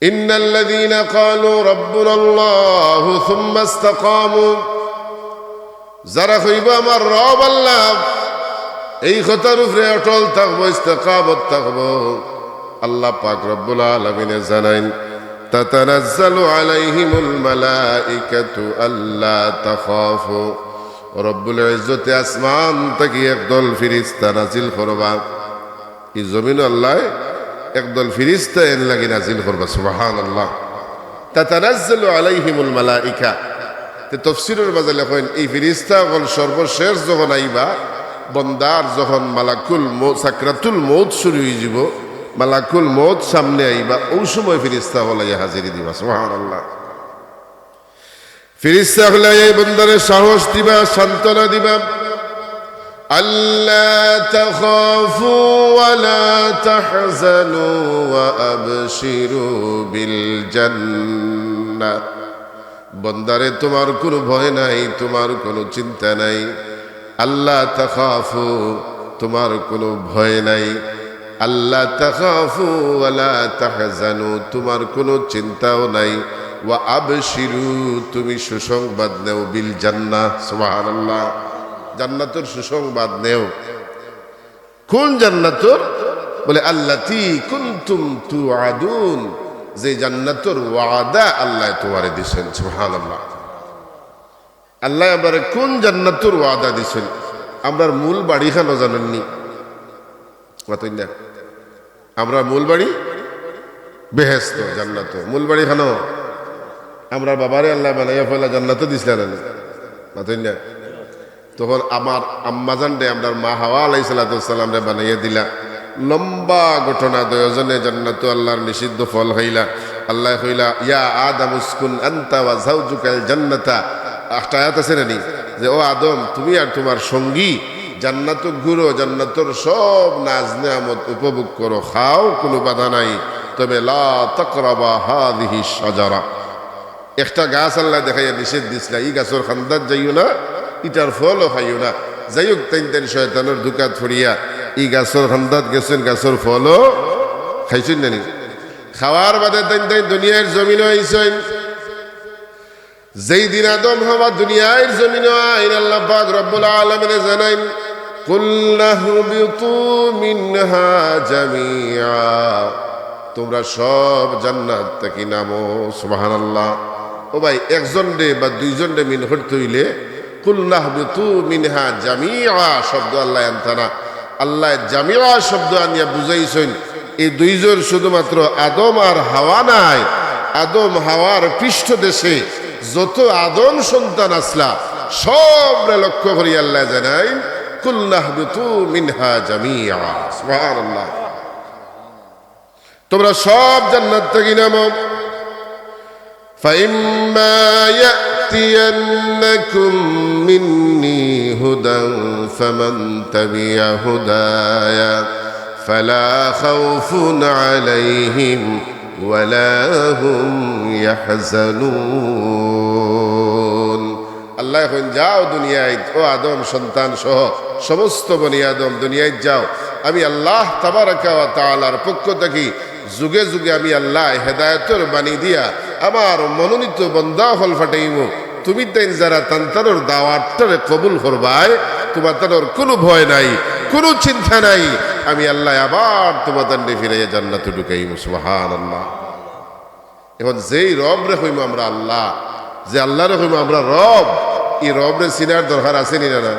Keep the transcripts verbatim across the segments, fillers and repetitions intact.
إن الذين قالوا ربنا الله ثم استقاموا, যারা কইবো আমার রব আল্লাহ, এই কথার উপরে অটল থাকবো, ইস্তেকামত থাকবো। আল্লাহ পাক রব্বুল আলামিনে জানাইন, تتنزل عليهم الملائكة ألا تخافوا। রব্বুল ইজ্জতে আসমান থাকি একদল ফিরিস্তা নাজিল করবা। ই জমিনো আল্লায় একদল ফিরিস্তা এন লাগি নাজিল করবা, সুবহানাল্লাহ। تتنزل عليهم الملائكة। তে তফসিরর মাঝে লেখইন, ই ফিরিস্তা অকল সর্বশেষ যখন আইবা, বন্দার যখন মালাকুল মৌ-, সাকরাতুল মউত শুরু অইযিবো, মালাকুল মউত সামনে আইবা, অউ সময় ফিরিস্তা অকল আইয়া হাজিরি দিবা, সুবহানাল্লাহ। ফিরিস্তা অকলে এই বন্দারে সাহস দিবা, সান্ত্বনা দিবা। ألا تخافوا ولا تحزنوا وأبشروا بالجنة। বন্দারে, তোমার কোনো ভয় নাই, তোমার কোনো চিন্তা নাই। ألا تخافوا, তোমার কোনো ভয় নাই। ألا تخافوا ولا تحزنوا, তোমার কোনো চিন্তাও নাই। وأبشروا, তুমি সুসংবাদ নেও। بالجنة, সুবহানাল্লাহ, জান্নাতর সুসংবাদ নেও। কোন জান্নাতর? বলে, التي كنتم توعدون, যে জান্নাতর ওয়াদা আল্লায় তোমারে দিছইন। সুবহানাল্লাহ। আল্লায় আমরারে কোন জান্নাতর ওয়াদা দিছইন? আমরার মূল বাড়ি খানো জানইননি? মাতইন না। আমরার মূল বাড়ি বেহেস্ত, জান্নাত। মূল বাড়ি খানো? আমরার বাবারে আল্লায় বানাইয়া পয়লা জান্নাতো দিছলা না নি? মাতইন না। তখন আমার আম্মাজানরে, আমরার মা হাওয়া আলাইহিস সালাতু ওয়াস সালামরে বানাইয়া দিলা। লম্বা ঘটনা, দুইওজনে জান্নাতো আল্লাহর নিষিদ্ধ ফল খাইলা। আল্লায় কইলা, يا آدم اسكن أنت وزوجك الجنة। একটা আয়াত আছে না নি? যে, "ও আদম, তুমি আর তোমার সঙ্গী জান্নাতো ঘুরো, জান্নাতর সব নাজ নেয়ামত উপভোগ করো, খাও, কোনো বাধা নাই। তবে لا تقربا هذه الشجرة।" একটা গাছ আল্লায় দেখাইয়া নিষেধ দিছলা, "ই গাছর কান্দাত যাইও না, ইটার ফলও খাইও না।" যাই হোক, তাইন তাইন শয়তানর ধুকাত পড়িয়া ই গাছর কান্দাত গেছইন, গাছর ফলও খাইছইন না নি? খাওয়ার বাদে তাইন তাইন দুনিয়ার জমিনো আইছইন। যেই দিন আদম হাওয়া দুনিয়ার জমিনো আইন, আল্লাহ পাক রব্বুল আলামিনে জানাইন, قلنا اهبطوا منها جميعا। তোমরা সব জান্নাত থাকি নামো। সুবহানাল্লাহ। ও ভাই, একজনরে বা দুইজনরে মিন করতে অইলে قلنا اهبطوا منها جميعا শব্দ আল্লায় আনতা না। আল্লায় জামিআ শব্দ আনিয়া বুঝাইছইন, এই দুইজন শুধুমাত্র আদম আর হাওয়া নায়, আদম হাওয়ার পৃষ্ঠদেশে যত আদম সন্তান আছলা, সবরে লক্ষ্য করি আল্লায় জানাইন, قلنا اهبطوا منها جميعا। সুবহানাল্লাহ। তোমরা সব জান্নাত থাকি নামো। فإما يأتينكم مني هدى فمن تبع هداي فلا خوف عليهم ولا هم يحزنون। আল্লায় কইন, "যাও দুনিয়াত, ও আদম সন্তান সহ সমস্ত বনি আদম দুনিয়াত যাও। আমি আল্লাহ তাবারাকা ওয়া তাআলার পক্ষ থাকি যুগে যুগে আমি আল্লায় হেদায়েতর বাণী দিয়া আমার মনোনীত বন্দা অকল পাঠাইমু। তুমি তাইন যারা তান তানর দাওয়াতটারে কবুল করবায়, তুমার তানর কুনু ভয় নাই, কুনু চিন্তা নাই। আমি আল্লায় আবার তুমার তানরে ফিরাইয়া জান্নাতো ঢুকাইমু।" সুবহানাল্লাহ। এখন যেই রবরে কইমু আমরা আল্লাহ, যে আল্লাহরে কইমু আমরা রব, ই রবরে চিনার দরকার আছে নি না? না?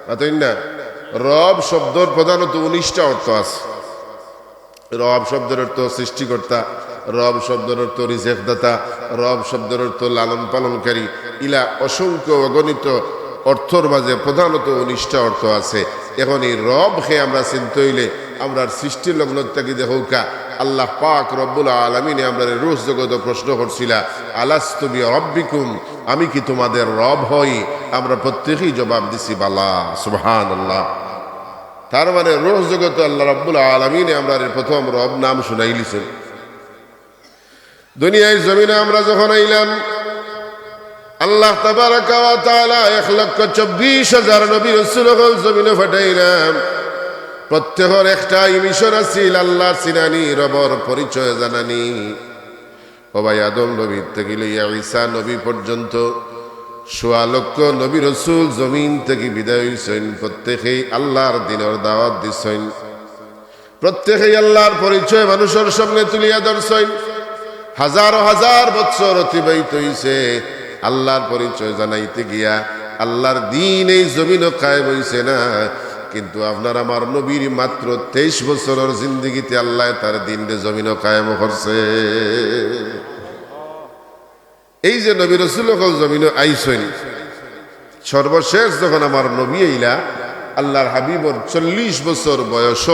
মাতইন না? রব শব্দর প্রধানত উনিশটা অর্থ আছে। রব শব্দর অর্থ সৃষ্টিকর্তা, রব শব্দর অর্থ রিজেকদাতা, রব শব্দর অর্থ লালন পালনকারী। ইলা অসংখ্য অগণিত অর্থর মাঝে প্রধানত উনিশটা অর্থ আছে। এখন ই রব কে আমরা চিনতে অইলে আমরার সৃষ্টি লগ্ন থাকি দেখউক্কা, আল্লাহ পাক রব্বুল আলামিনে আমরারে রুহ জগতো প্রশ্ন করছিলা, "আলাস্তু বিরাব্বিকুম, আমি কি তোমাদের রব হই?" আমরা প্রত্যেকেই জবাব দিছি, "বালা।" সুবহানাল্লাহ। তার মানে রুহ জগতো আল্লাহ রব্বুল আলামিনে আমরারে প্রথম রব নাম শুনাইলিছইন। দুনিয়ার জমিনো আমরা যখন আইলাম, আল্লাহ তাবারাকা ওয়া তাআলা এক লক্ষ চব্বিশ হাজার নবী রাসূল অকল জমিনো পাঠাইলাম। প্রত্যেকর একটাই মিশন আছিল আল্লাহর চিনানি, রবর পরিচয় জানানি। ও ভাই, আদম নবীর থাকি লইয়া ঈসা নবী পর্যন্ত সোয়া লক্ষ নবী রসুল জমিন থাকি বিদায় অইছইন, প্রত্যেকেই আল্লাহর দ্বীনর দাওয়াত দিছইন, প্রত্যেকেই আল্লাহর পরিচয় মানুষর সামনে তুলিয়া ধরছইন। হাজারো হাজার বৎসর অতিবাহিত অইছে আল্লাহর পরিচয় জানাইতে গিয়া, আল্লাহর দ্বীন এই জমিনো কায়েম অইছে না। কিন্তু আপনার আমার নবীর মাত্র তেইশ বছরর জিন্দেগিতে আল্লায় তার দ্বীনরে জমিনো কায়েম করছে। এই যে নবী রসুল অকল জমিনো আইছইন, সর্বশেষ যখন আমার নবী আইলা, আল্লাহর হাবিবর চল্লিশ বছর বয়স,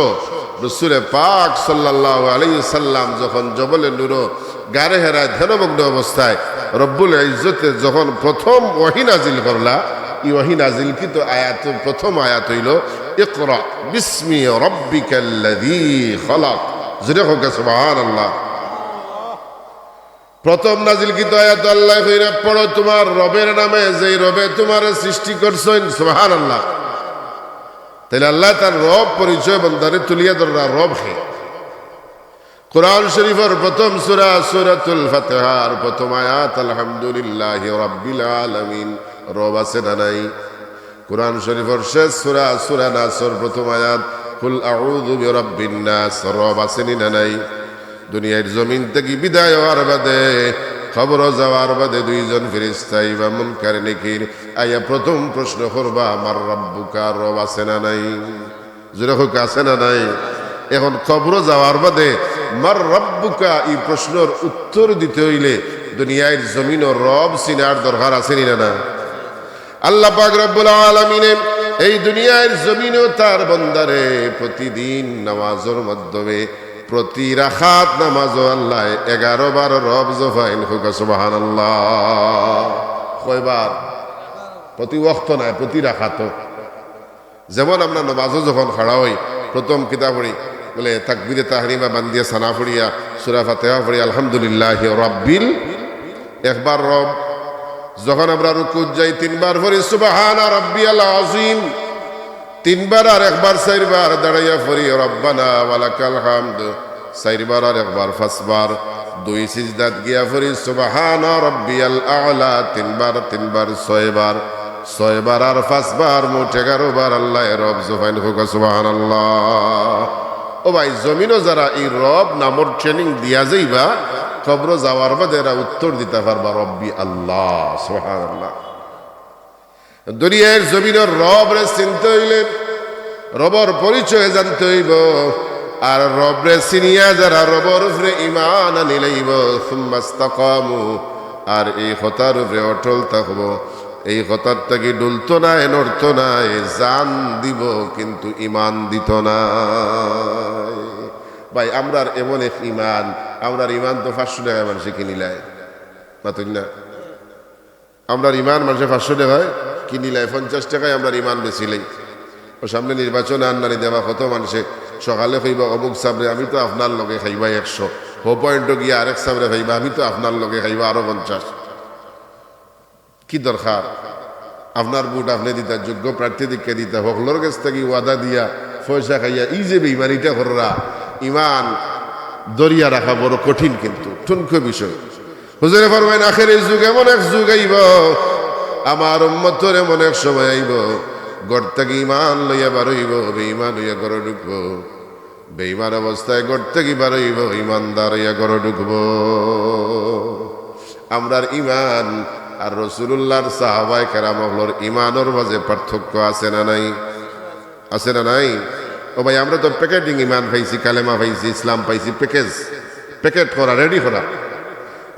রসুলে পাক সাল্লাল্লাহু আলাইহি সাল্লাম যখন জবলে নূর গারে হেরায় ধ্যানমগ্ন অবস্থায় রব্বুল ইজ্জতে যখন প্রথম ওহী নাজিল করলা, এই ওহী নাজিলকৃত আয়াত, প্রথম আয়াত অইলো, "ইকরা বিসমি রাব্বিকাল্লাযী খালাক।" জোরে কউক্কা সুবহানাল্লাহ। প্রথম নাজিলকৃত আয়াত আল্লায় কইরা, "পড়ো তোমার রবের নামে, যেই রবে তোমারে সৃষ্টি করছইন।" সুবহানাল্লাহ। তাইলে আল্লায় তার রব পরিচয় বন্দারে তুলিয়া ধররা, রব হে। কোরআন শরীফর প্রথম সূরা, সূরাতুল ফাতিহার প্রথম আয়াত, "আলহামদুলিল্লাহি রাব্বিল আলামিন।" রব আছে না নাই? কোরআন শরীফর শেষ সূরা, সূরা নাসর প্রথম আয়াত, "কুল আউযু বিরাব্বিন নাস।" রব আছে নি না নাই? দুনিয়ার জমিন থাকি বিদায় অওয়ার বাদে, কবরো যাওয়ার বাদে দুইজন ফিরিস্তা আইবা, মুনকার নাকির, আইয়া প্রথম প্রশ্ন করবা, "মান রাব্বুকা?" রব আছে না নাই? জোরে কউক্কা, আছে না নাই? এখন কবরো যাওয়ার বাদে "মান রাব্বুকা" এই প্রশ্নর উত্তর দিতে অইলে দুনিয়ার জমিনো রব চিনার দরকার আছে নি না, না? আল্লাহ পাক রব্বুল আলামিনে এই দুনিয়ার জমিনো তার বন্দারে প্রতিদিন নামাজর মাধ্যমে প্রতি রাকাত নামাজো আল্লায় এগারো বার রব জফাইন। কউক্কা সুবহানাল্লাহ। কয়বার? প্রতি ওয়াক্ত নায়, প্রতি রাকাতো। যেমন আমরা নমাজো যখন খাড়া অই, প্রথম কিতা পড়ি? বলে তাকবীরে তাহরিমা বান্দিয়া সানা পড়িয়া, সূরা ফাতিহা পড়ি, "আলহামদুলিল্লাহি রাব্বিল", একবার রব। যখন আমরা রুকুত যাই, তিনবার পড়ি, "সুবহানা রাব্বিয়াল আযীম", তিনবার, আর একবার চাইরবার দাঁড়াইয়া পড়ি, "রব্বানা ওয়ালাকাল হামদ", চাইরবার আর একবার পাঁচবার। দুই সিজদাত গিয়া পড়ি, "সুবহানা রাব্বিয়াল আ'লা", তিনবার, তিনবার ছয়বার, ছয়বার আর পাঁচবার, মোট এগারো বার আল্লায় রব জফাইন। কউক্কা সুবহানাল্লাহ। ও ভাই, জমিনো যারা এই রব নামর training দিয়া যাইবা, কবরো যাওয়ার বাদে এরা উত্তর দিতা পারবা, "রব্বি আল্লাহ।" সুবহানাল্লাহ। দুনিয়ার জমিনর রবরে চিনতে অইলে রবর পরিচয় জানতে অইবো। আর রবরে চিনিয়া যারা রবর উপরে ঈমান আনিলাইবো, সুম্মাস্তাকামু, আর এই কথার উপরে অটল থাকবো, এই কথার থাকি ডুলতো নায়, নড়তো নায়, জান দিবো কিন্তু ঈমান দিতো নায়। ভাই, আমরার এমন এক ঈমান, আমরার ঈমান তো পাঁচশো টেকায় মানষে কিনিলায়, মাতইন না? আমরার ঈমান মানষে পাঁচশো টেকায় কিনিলায়, পঞ্চাশ টেকায় আমরার ঈমান বেচিলাই। ও সামনে নির্বাচন আর নানি দেবা, কত মানষে সকালে কইবা, "অমুক সাবরে, আমি তো আপনার লগে খাইবা একশো।" হো পয়েন্টো গিয়া আরেক সাবরে পাইবা, "আমি তো আপনার লগে খাইবা আরো পঞ্চাশ।" কি দরকার? আপনার ভোট আপনে দিতা, যোগ্য প্রার্থী দেখিয়া দিতা, হকলর গেছ থাকি ওয়াদা দিয়া, পয়সা খাইয়া, ই যে বেইমানিটা কররা, ঈমান ধরিয়া রাখা বড় কঠিন, কিন্তু ঠুনকো বিষয়। হুজুরে ফরমাইন, আখেরি যুগ এমন এক যুগ আইবো, আমার উম্মতর এমন এক সময় আইবো, ঘর থাকি ঈমান লইয়া বার অইবো, বেইমান অইয়া ঘরো ঢুকবো। বেইমান অবস্থায় ঘর থাকি বার অইবো, ঈমানদার অইয়া ঘরো ঢুকবো। আমরার ঈমান আর রাসূলুল্লাহর সাহাবায়ে কেরাম অকলর ঈমানর মাঝে পার্থক্য আছে না নাই? আছে না নাই? ও ভাই, আমরা তো প্যাকেটিং ঈমান পাইছি, কালেমা পাইছি, ইসলাম পাইছি, প্যাকেজ, প্যাকেট করা, রেডি করা।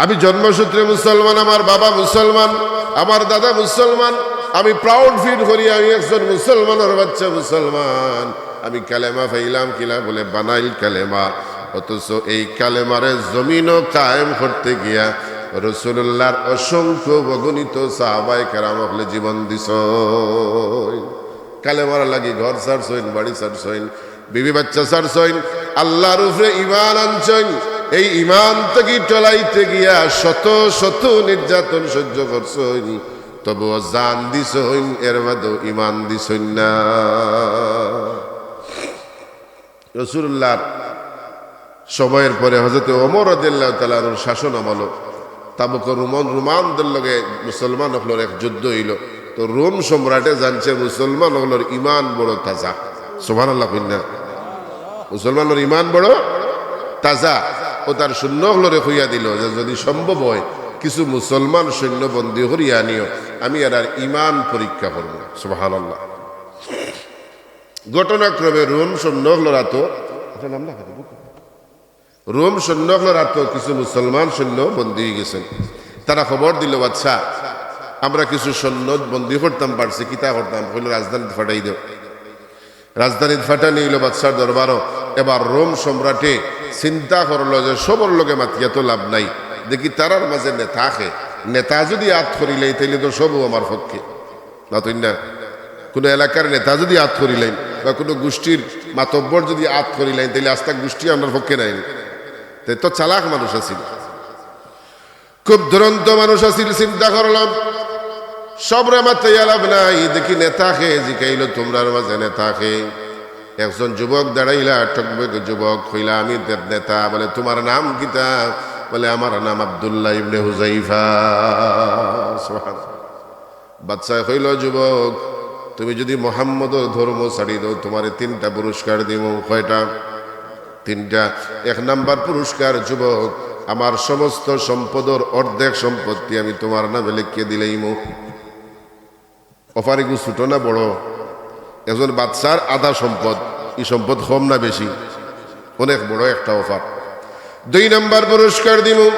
আমি জন্মসূত্রে মুসলমান, আমার বাবা মুসলমান, আমার দাদা মুসলমান, আমি proud feel করি আমি একজন মুসলমানর বাচ্চা মুসলমান। আমি কালেমা পাইলাম, কিলা বলে বানাইল কালেমা, অথচ এই কালেমারে জমিনো কায়েম করতে গিয়া রাসূলুল্লাহর অসংখ্য অগণিত সাহাবায়ে কেরাম অকলে জীবন দিছইন। কালেমার লাগি ঘর ছাড়ছইন, বাড়ি ছাড়ছইন, বিবি বাচ্চা ছাড়ছইন, আল্লাহর উপরে ঈমান আনছইন। এই ঈমান থাকি টলাইতে গিয়া শত শত নির্যাতন সহ্য করছইন, তবুও জান দিছইন, এর বাদেও ঈমান দিছইন না। রাসূলুল্লাহর সময়ের পরে হযরতে ওমর রাদিয়াল্লাহু তাআলা আনহুর শাসন আমলো তাবুকো রোমান, রোমানদের লগে মুসলমান অকলর এক যুদ্ধ অইলো। তো রোম সম্রাটে জানছে মুসলমান অকলর ইমান বড় তাজা। সুবহানাল্লাহ কইন না? মুসলমানর ইমান বড় তাজা। ও তার সৈন্য অকলরে কইয়া দিল যে যদি সম্ভব হয় কিছু মুসলমান সৈন্য বন্দী করিয়া আনিও, আমি এরার ইমান পরীক্ষা করব। সুবহানাল্লাহ। ঘটনাক্রমে রোম সৈন্য অকলর আতো, আপনার নাম লেখা দেবো? রোম সৈন্য অকলর আতো কিছু মুসলমান সৈন্য বন্দী অই গেছইন। তারা খবর দিল, "বাদশা, আমরা কিছু সৈন্য বন্দী করতাম পারছি, কিতা করতাম?" কইল, "রাজধানীত ফাটাই দেও।" রাজধানীত ফাটানি অইল বাদশার দরবারো। এবার রোম সম্রাটে চিন্তা করলো যে সবর লগে মাতিয়া তো লাভ নাই, দেখি তারার মাঝে নেতা কে, নেতা যদি আত করিলাই তাইলে তো সবও আমার পক্ষে। মাতইন না? কোনো এলাকার নেতা যদি আত করিলাইন বা কোনো গোষ্ঠীর মাতব্বর যদি আত করিলাইন, তাইলে আস্তা গোষ্ঠী আমরার পক্ষে নাইন। তাই তো চালাক মানুষ আছিল, খুব দুরন্ত মানুষ আছিল, চিন্তা করলাম, সবরে মাতাইয়া লাভ নাই, দেখি নেতা কে, জিকাইল, "তোমরার মাঝে নেতা কে?" একজন যুবক দাঁড়াইলা, টকবকে যুবক, কইলা, "আমি তে-, নেতা।" বলে, "তোমার নাম কিতা?" বলে, "আমার নাম আব্দুল্লাহ ইবনে হুজাইফা।" সুবহানাল্লাহ। বাদশায় কইল, "যুবক, তুমি যদি মোহাম্মদর ধর্ম ছাড়ি দেও, তোমারে তিনটা পুরস্কার দিমু।" কয়টা? তিনটা। এক নাম্বার পুরস্কার, যুবক, আমার সমস্ত সম্পদর অর্ধেক সম্পত্তি আমি তোমার নামে লেখিয়া দিলাইমু। অফার ইগু ছোট না বড়? একজন বাদশার আধা সম্পদ, ই সম্পদ কম না বেশি? অনেক বড় একটা অফার। দুই নাম্বার পুরস্কার দিমু,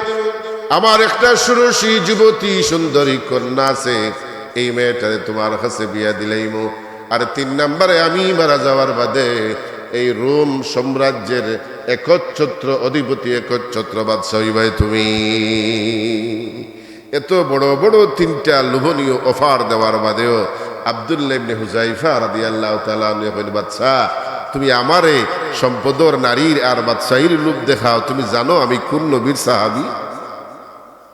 আমার একটা ষোড়শী যুবতী সুন্দরী কন্যা আছে, এই মেয়েটারে তোমার কাছে বিয়া দিলাইমু। আর তিন নাম্বারে আমি মারা যাওয়ার বাদে এই রোম সাম্রাজ্যের একচ্ছত্র অধিপতি, একচ্ছত্র বাদশা অইবায় তুমি। এত বড় বড় তিনটা লোভনীয় অফার দেওয়ার বাদেও আব্দুল্লাহ ইবনে হুজাইফা রাদিয়াল্লাহু তাআলা আনহু কইন, "বাদশা, তুমি আমারে সম্পদর, নারীর আর বাদশাহীর লোভ দেখাও, তুমি জানো আমি কোন নবীর সাহাবী?"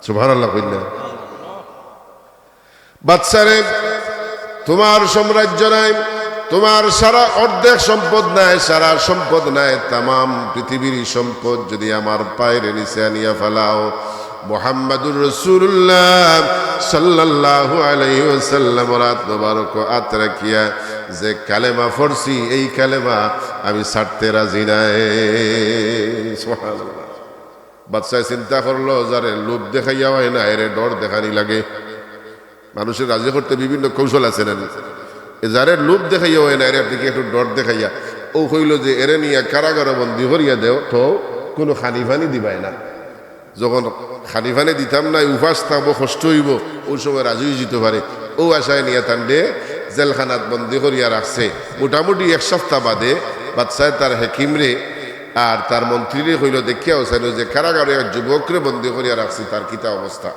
সুবহানাল্লাহ কইন না? "বাদশা রে, তোমার সাম্রাজ্য নাই, তোমার সারা অর্ধেক সম্পদ নাই, সারা সম্পদ নাই, তামাম পৃথিবীর সম্পদ যদি আমার পায়ের নিচে আনিয়া ফালাও, মুহাম্মাদুর রাসূলুল্লাহ সাল্লাল্লাহু আলাইহি ওয়াসাল্লামর আত মোবারক আত রাখিয়া যে কালেমা পড়ছি, এই কালেমা আমি ছাড়তে রাজি নাই।" সুবহানাল্লাহ। বাদশায় চিন্তা করলো, যারে লোভ দেখাইয়া হয় না, এরে ডর দেখানি লাগে। মানুষরে রাজি করতে বিভিন্ন কৌশল আছে না নি? এ যারে লোভ দেখাইয়া হয় না, এরে আপনি কি একটু ডর দেখাইয়া, ও কইল যে, "এরে নিয়া কারাগারে বন্দি করিয়া দেও, তো কোনো খানি ফানি দিবায় না।" যখন খানি ফানি দিতাম না, উপাস থাকবো, কষ্ট অইবো, ওই সময় রাজি অই যিতে পারে। ও আশায় নিয়া তানরে জেলখানাত বন্দি করিয়া রাখছে। মোটামুটি এক সপ্তাহ বাদে বাদশায় তার হেকিমরে আর তার মন্ত্রীরে কইল, "দেখিয়া হোসেন, ওই যে কারাগারে এক যুবকরে বন্দি করিয়া রাখছি, তার কিতা অবস্থা?"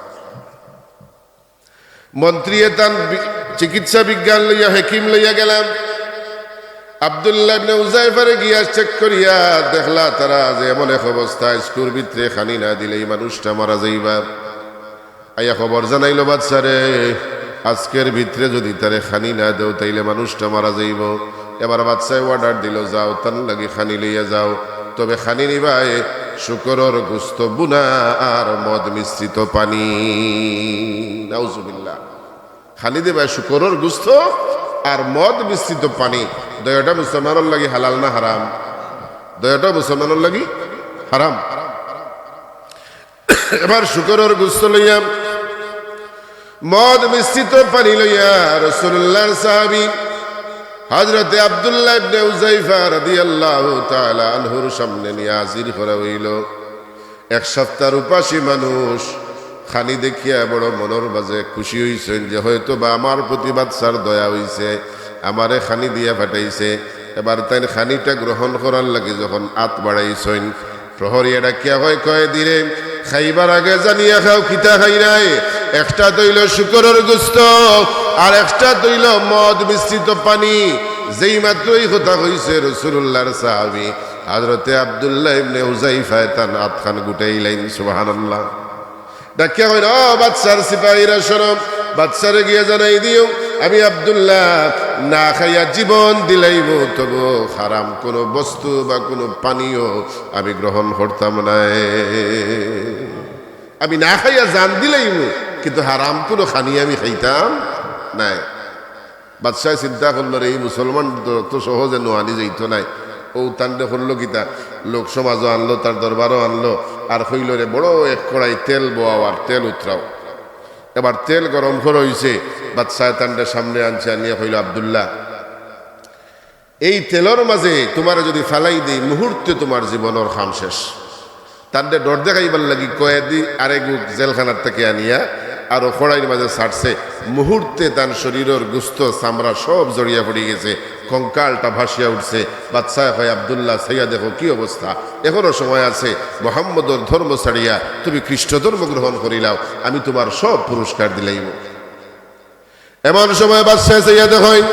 মন্ত্রীয়ে তান বি-, চিকিৎসা বিজ্ঞান লইয়া, হেকিম লইয়া গেলাম। আব্দুল্লাহ ইবনে উজাইফারে গিয়া চেক করিয়া দেখলা তারা যে এমন এক অবস্থা, আইজকুর ভিতরে খানি না দিলে এই মানুষটা মারা যাইবা। আইয়া খবর জানাইল, "বাদশা রে, আজকের ভিতরে যদি তারে খানি না দেও, তাইলে মানুষটা মারা যাইব।" এবার বাদশায় অর্ডার দিল, "যাও, তান লাগি খানি লইয়া যাও, তবে খানি নিবায় শুকরর গোস্ত ভুনা আর মদ মিশ্রিত পানি।" নাউজুবিল্লাহ। খানি দিবায় শুকরর গোস্ত আর মদ মিশ্রিত পানি। দুইওটা মুসলমানর লাগি হালাল না হারাম? দুইওটা মুসলমানর লাগি হারাম। এবার শুকরর গোস্ত লইয়া, মদ মিশ্রিত পানি লইয়া রাসূলুল্লাহর সাহাবী হযরতে আব্দুল্লাহ ইবনে উজাইফা রাদিয়াল্লাহু তাআলা আনহুর সামনে নিয়া হাজির করা অইল। এক সপ্তাহর উপাসী মানুষ খানি দেখিয়া বড় মনর মাঝে খুশি অইছইন যে হয়তো বা আমার প্রতি বাদশার দয়া অইছে, আমারে খানি দিয়া পাঠাইছে। এবার তাইন খানিটা গ্রহণ করার লাগি যখন আত বাড়াইছইন, প্রহরীয়ে ডাকিয়া কয়, "কয়েদিরে, খাইবার আগে জানিয়া খাও, কিতা খাইরায়?" একটা তো অইল শুকরর গোস্ত, আর একটা তো অইল মদ মিশ্রিত পানি। যেই মাত্র এই কথা কইছে রাসূলুল্লাহর সাহাবী হযরতে আব্দুল্লাহ ইবনে হুযায়ফায় তান আতখান গুটাইলাইন। সুবহানাল্লাহ। ডাকিয়া কইন, "ও বাদশার সিপাহীরা শোনো, বাদশারে গিয়া জানাই দিও, আমি আব্দুল্লাহ না খাইয়া জীবন দিলাইমু, তবু হারাম কোনো বস্তু বা কোনো পানীয় আমি গ্রহণ করতাম নায়। আমি না খাইয়া জান দিলাইমু, কিন্তু হারাম কোনো খানি আমি খাইতাম নায়। বাদশায় চিন্তা করলো, "রে, এই মুসলমান তো, তো সহজে নোয়ানি যাইতো নায়।" ও তানরে করলো কিতা, লোক সমাজও আনলো, তার দরবারও আনলো, আর কইলো, "রে, বড় এক কড়াই তেল বওয়াও আর তেল উতরাও।" এবার তেল গরম করা অইছে, বাদশায় তানরে সামনে আনছে, আনিয়া কইলো, "আব্দুল্লাহ, এই তেলর মাঝে তুমারে যদি ফালাই দেই, মুহূর্তে তুমার জীবনর কাম শেষ।" তানরে ডর দেখাইবার লাগি কয়েদি আরেক জেলখানার থাকি আনিয়া আরো কড়াইর মাঝে ছাড়ছে। মুহূর্তে তান শরীরর গুস্ত, চামড়া সব ঝরিয়া পড়ি গেছে, কঙ্কালটা ভাসিয়া উঠছে। বাদশায় কয়, "আব্দুল্লাহ, চাইয়া দেখো কি অবস্থা, এখনো সময় আছে। মোহাম্মদর ধর্ম ছাড়িয়া তুমি খ্রিস্ট ধর্ম গ্রহণ করিলাও, আমি তুমার সব পুরস্কার দিলাইমু।" এমন সময় বাদশায় চাইয়া দেখইন,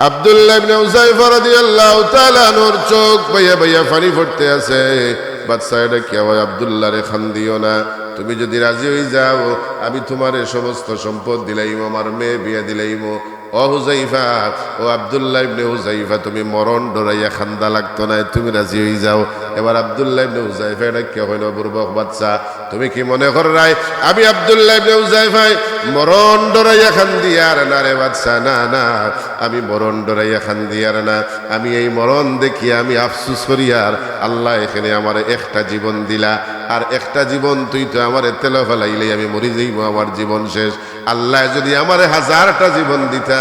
আব্দুল্লাহ ইবনে হুযায়ফা রাদিয়াল্লাহু তাআলা আনহুর চোখ বাইয়া বাইয়া পানি পড়তে আছে। বাদশায় ডাকিয়া কয়, "আব্দুল্লাহ রে, কান্দিও না, তুমি যদি রাজি অই যাও, আমি তুমারে সমস্ত সম্পদ দিলাইমু, আমার মেয়ে বিয়া দিলাইমু।" ও হুযায়ফা, ও আব্দুল্লাহ ইবনে হুযায়ফা, তুমি মরণ ডরাইয়া কান্দা লাগতো নায়, তুমি রাজি অই যাও। এবার আব্দুল্লাহ ইবনে হুযায়ফায় ডাকিয়া কইন, "বুরবক বাদশা, তুমি কি মনে কররায় আমি আব্দুল্লাহ ইবনে হুযায়ফায় মরণ ডরাইয়া কান্দিয়ার? না রে বাদশা, না, না, আমি মরণ ডরাইয়া কান্দিয়ার না। আমি এই মরণ দেখিয়া আমি আফসুস করিয়ার, আল্লায় এখানে আমারে একটা জীবন দিলা, আর একটা জীবন তুই তো আমারে তেলো ফালাইলে আমি মরি যাইমু, আমার জীবন শেষ।" আল্লায় যদি আমারে হাজারটা জীবন দিতা,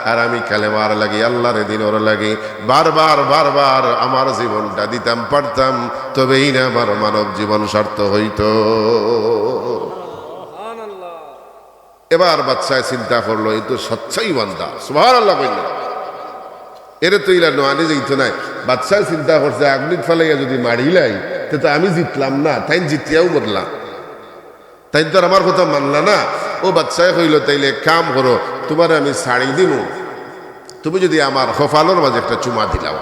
আর আমি কালেমার লাগি, আল্লাহর দ্বীনর লাগি বারবার, বারবার আমার জীবনটা দিতাম পারতাম, তবেই না আমার মানব জীবন সার্থক অইতো। এবার বাদশায় চিন্তা করলো, "এই তো সচ্চাই বান্দা।" সুবহানাল্লাহ কইন না? এরে তো ইলা নোয়ানি যাইতো নায়। বাদশায় চিন্তা করছে, "আগুনিত ফালাইয়া যদি মারিলাই, তে তো আমি জিতলাম না, তাইন জিতিয়াও মরলা।" তাইন তো আর আমার কথা মানলা না। ও বাদশায় কইলো, "তাইলে এক কাম করো, তুমারে আমি ছাড়ি দিমু, তুমি যদি আমার কপালর মাঝে একটা চুমা দিলাও।"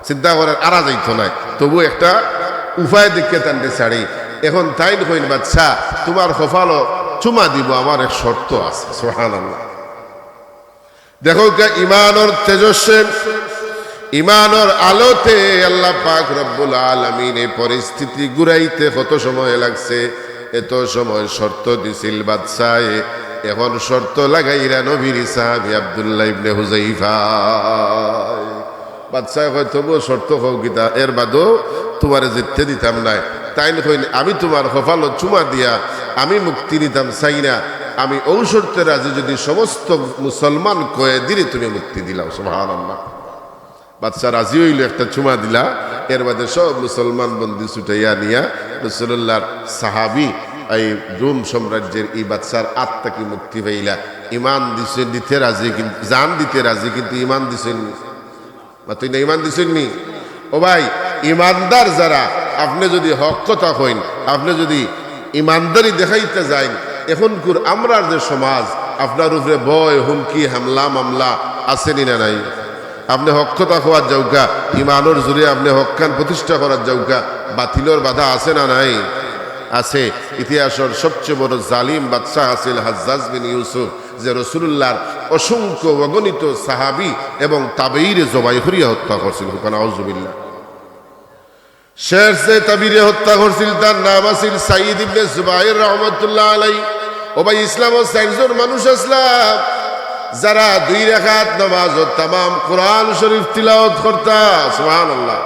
চিন্তা করের, আরা যাইতো নায়, তবু একটা উপায় দেখিয়া তানরে ছাড়ি। এখন তাইন কইন, "বাদশা, তুমার কপালো চুমা দিমু, আমার এক শর্ত আছে।" সুবহানাল্লাহ। দেখউক্কা, ইমানর তেজস্বে, ইমানর আলোতে আল্লাহ পাক রব্বুল আলামিন এই পরিস্থিতি ঘুরাইতে কত সময় লাগছে। এত সময় শর্ত দিছিল বাদশায়, এখন শর্ত লাগাইরা নবীর সাহাবী আব্দুল্লাহ ইবনে হুযায়ফায়। বাদশায় কয়, "তবুও শর্ত কও কিতা, এর বাদেও তুমারে জিততে দিতাম নায়।" তাইন কইন, "আমি তুমার কপালো চুমা দিয়া আমি মুক্তি নিতাম চাই না, আমি অউ শর্তে রাজি যদি সমস্ত মুসলমান কয়েদিরে তুমি মুক্তি দিলাও।" সুবহানাল্লাহ। বাদশা রাজি অইলো, একটা চুমা দিলা, এর বাদে সব মুসলমান বন্দি ছুটাইয়া নিয়া রাসূলুল্লাহর সাহাবী, এই রোম সাম্রাজ্যের এই বাদশার আত থাকি মুক্তি পাইলা। ইমান দিছইন, দিতে রাজি, কিন্তু জান দিতে রাজি, কিন্তু ইমান দিছইন নি? মাতইন না, ইমান দিছইন নি? ও ভাই, ইমানদার যারা, আপনে যদি হক কথা কইন, আপনে যদি ইমানদারি দেখাইতে যাইন, এখনকুর আমরার যে সমাজ, আপনার উপরে ভয়, হুমকি, হামলা, মামলা আছে নি না নাই? আপনে হক কথা কওয়াত যাউক্কা, ইমানর জোরে আপনে হকখান প্রতিষ্ঠা করাত যাউক্কা, বাতিলর বাধা আছে না নাই? আছে। ইতিহাসর সবচেয়ে বড় জালিম বাদশা আছিল হাজ্জাজ বিন ইউসুফ, যে রাসূলুল্লাহর অসংখ্য অগণিত সাহাবী এবং তাবেয়ীরে জবাই করিয়া হত্যা করছিল। কউক্কা নাউজুবিল্লাহ। শেষ যে তাবেয়ীরে হত্যা করছিল, তার নাম আছিল সাঈদ ইবনে জুবাইর রহমাতুল্লাহ আলাই। ও ভাই, ইসলামো চাইরজন মানুষ আছলা, যারা দুই রাকাত নামাজো তামাম কোরআন শরীফ তিলাওয়াত করতা। সুবহানাল্লাহ।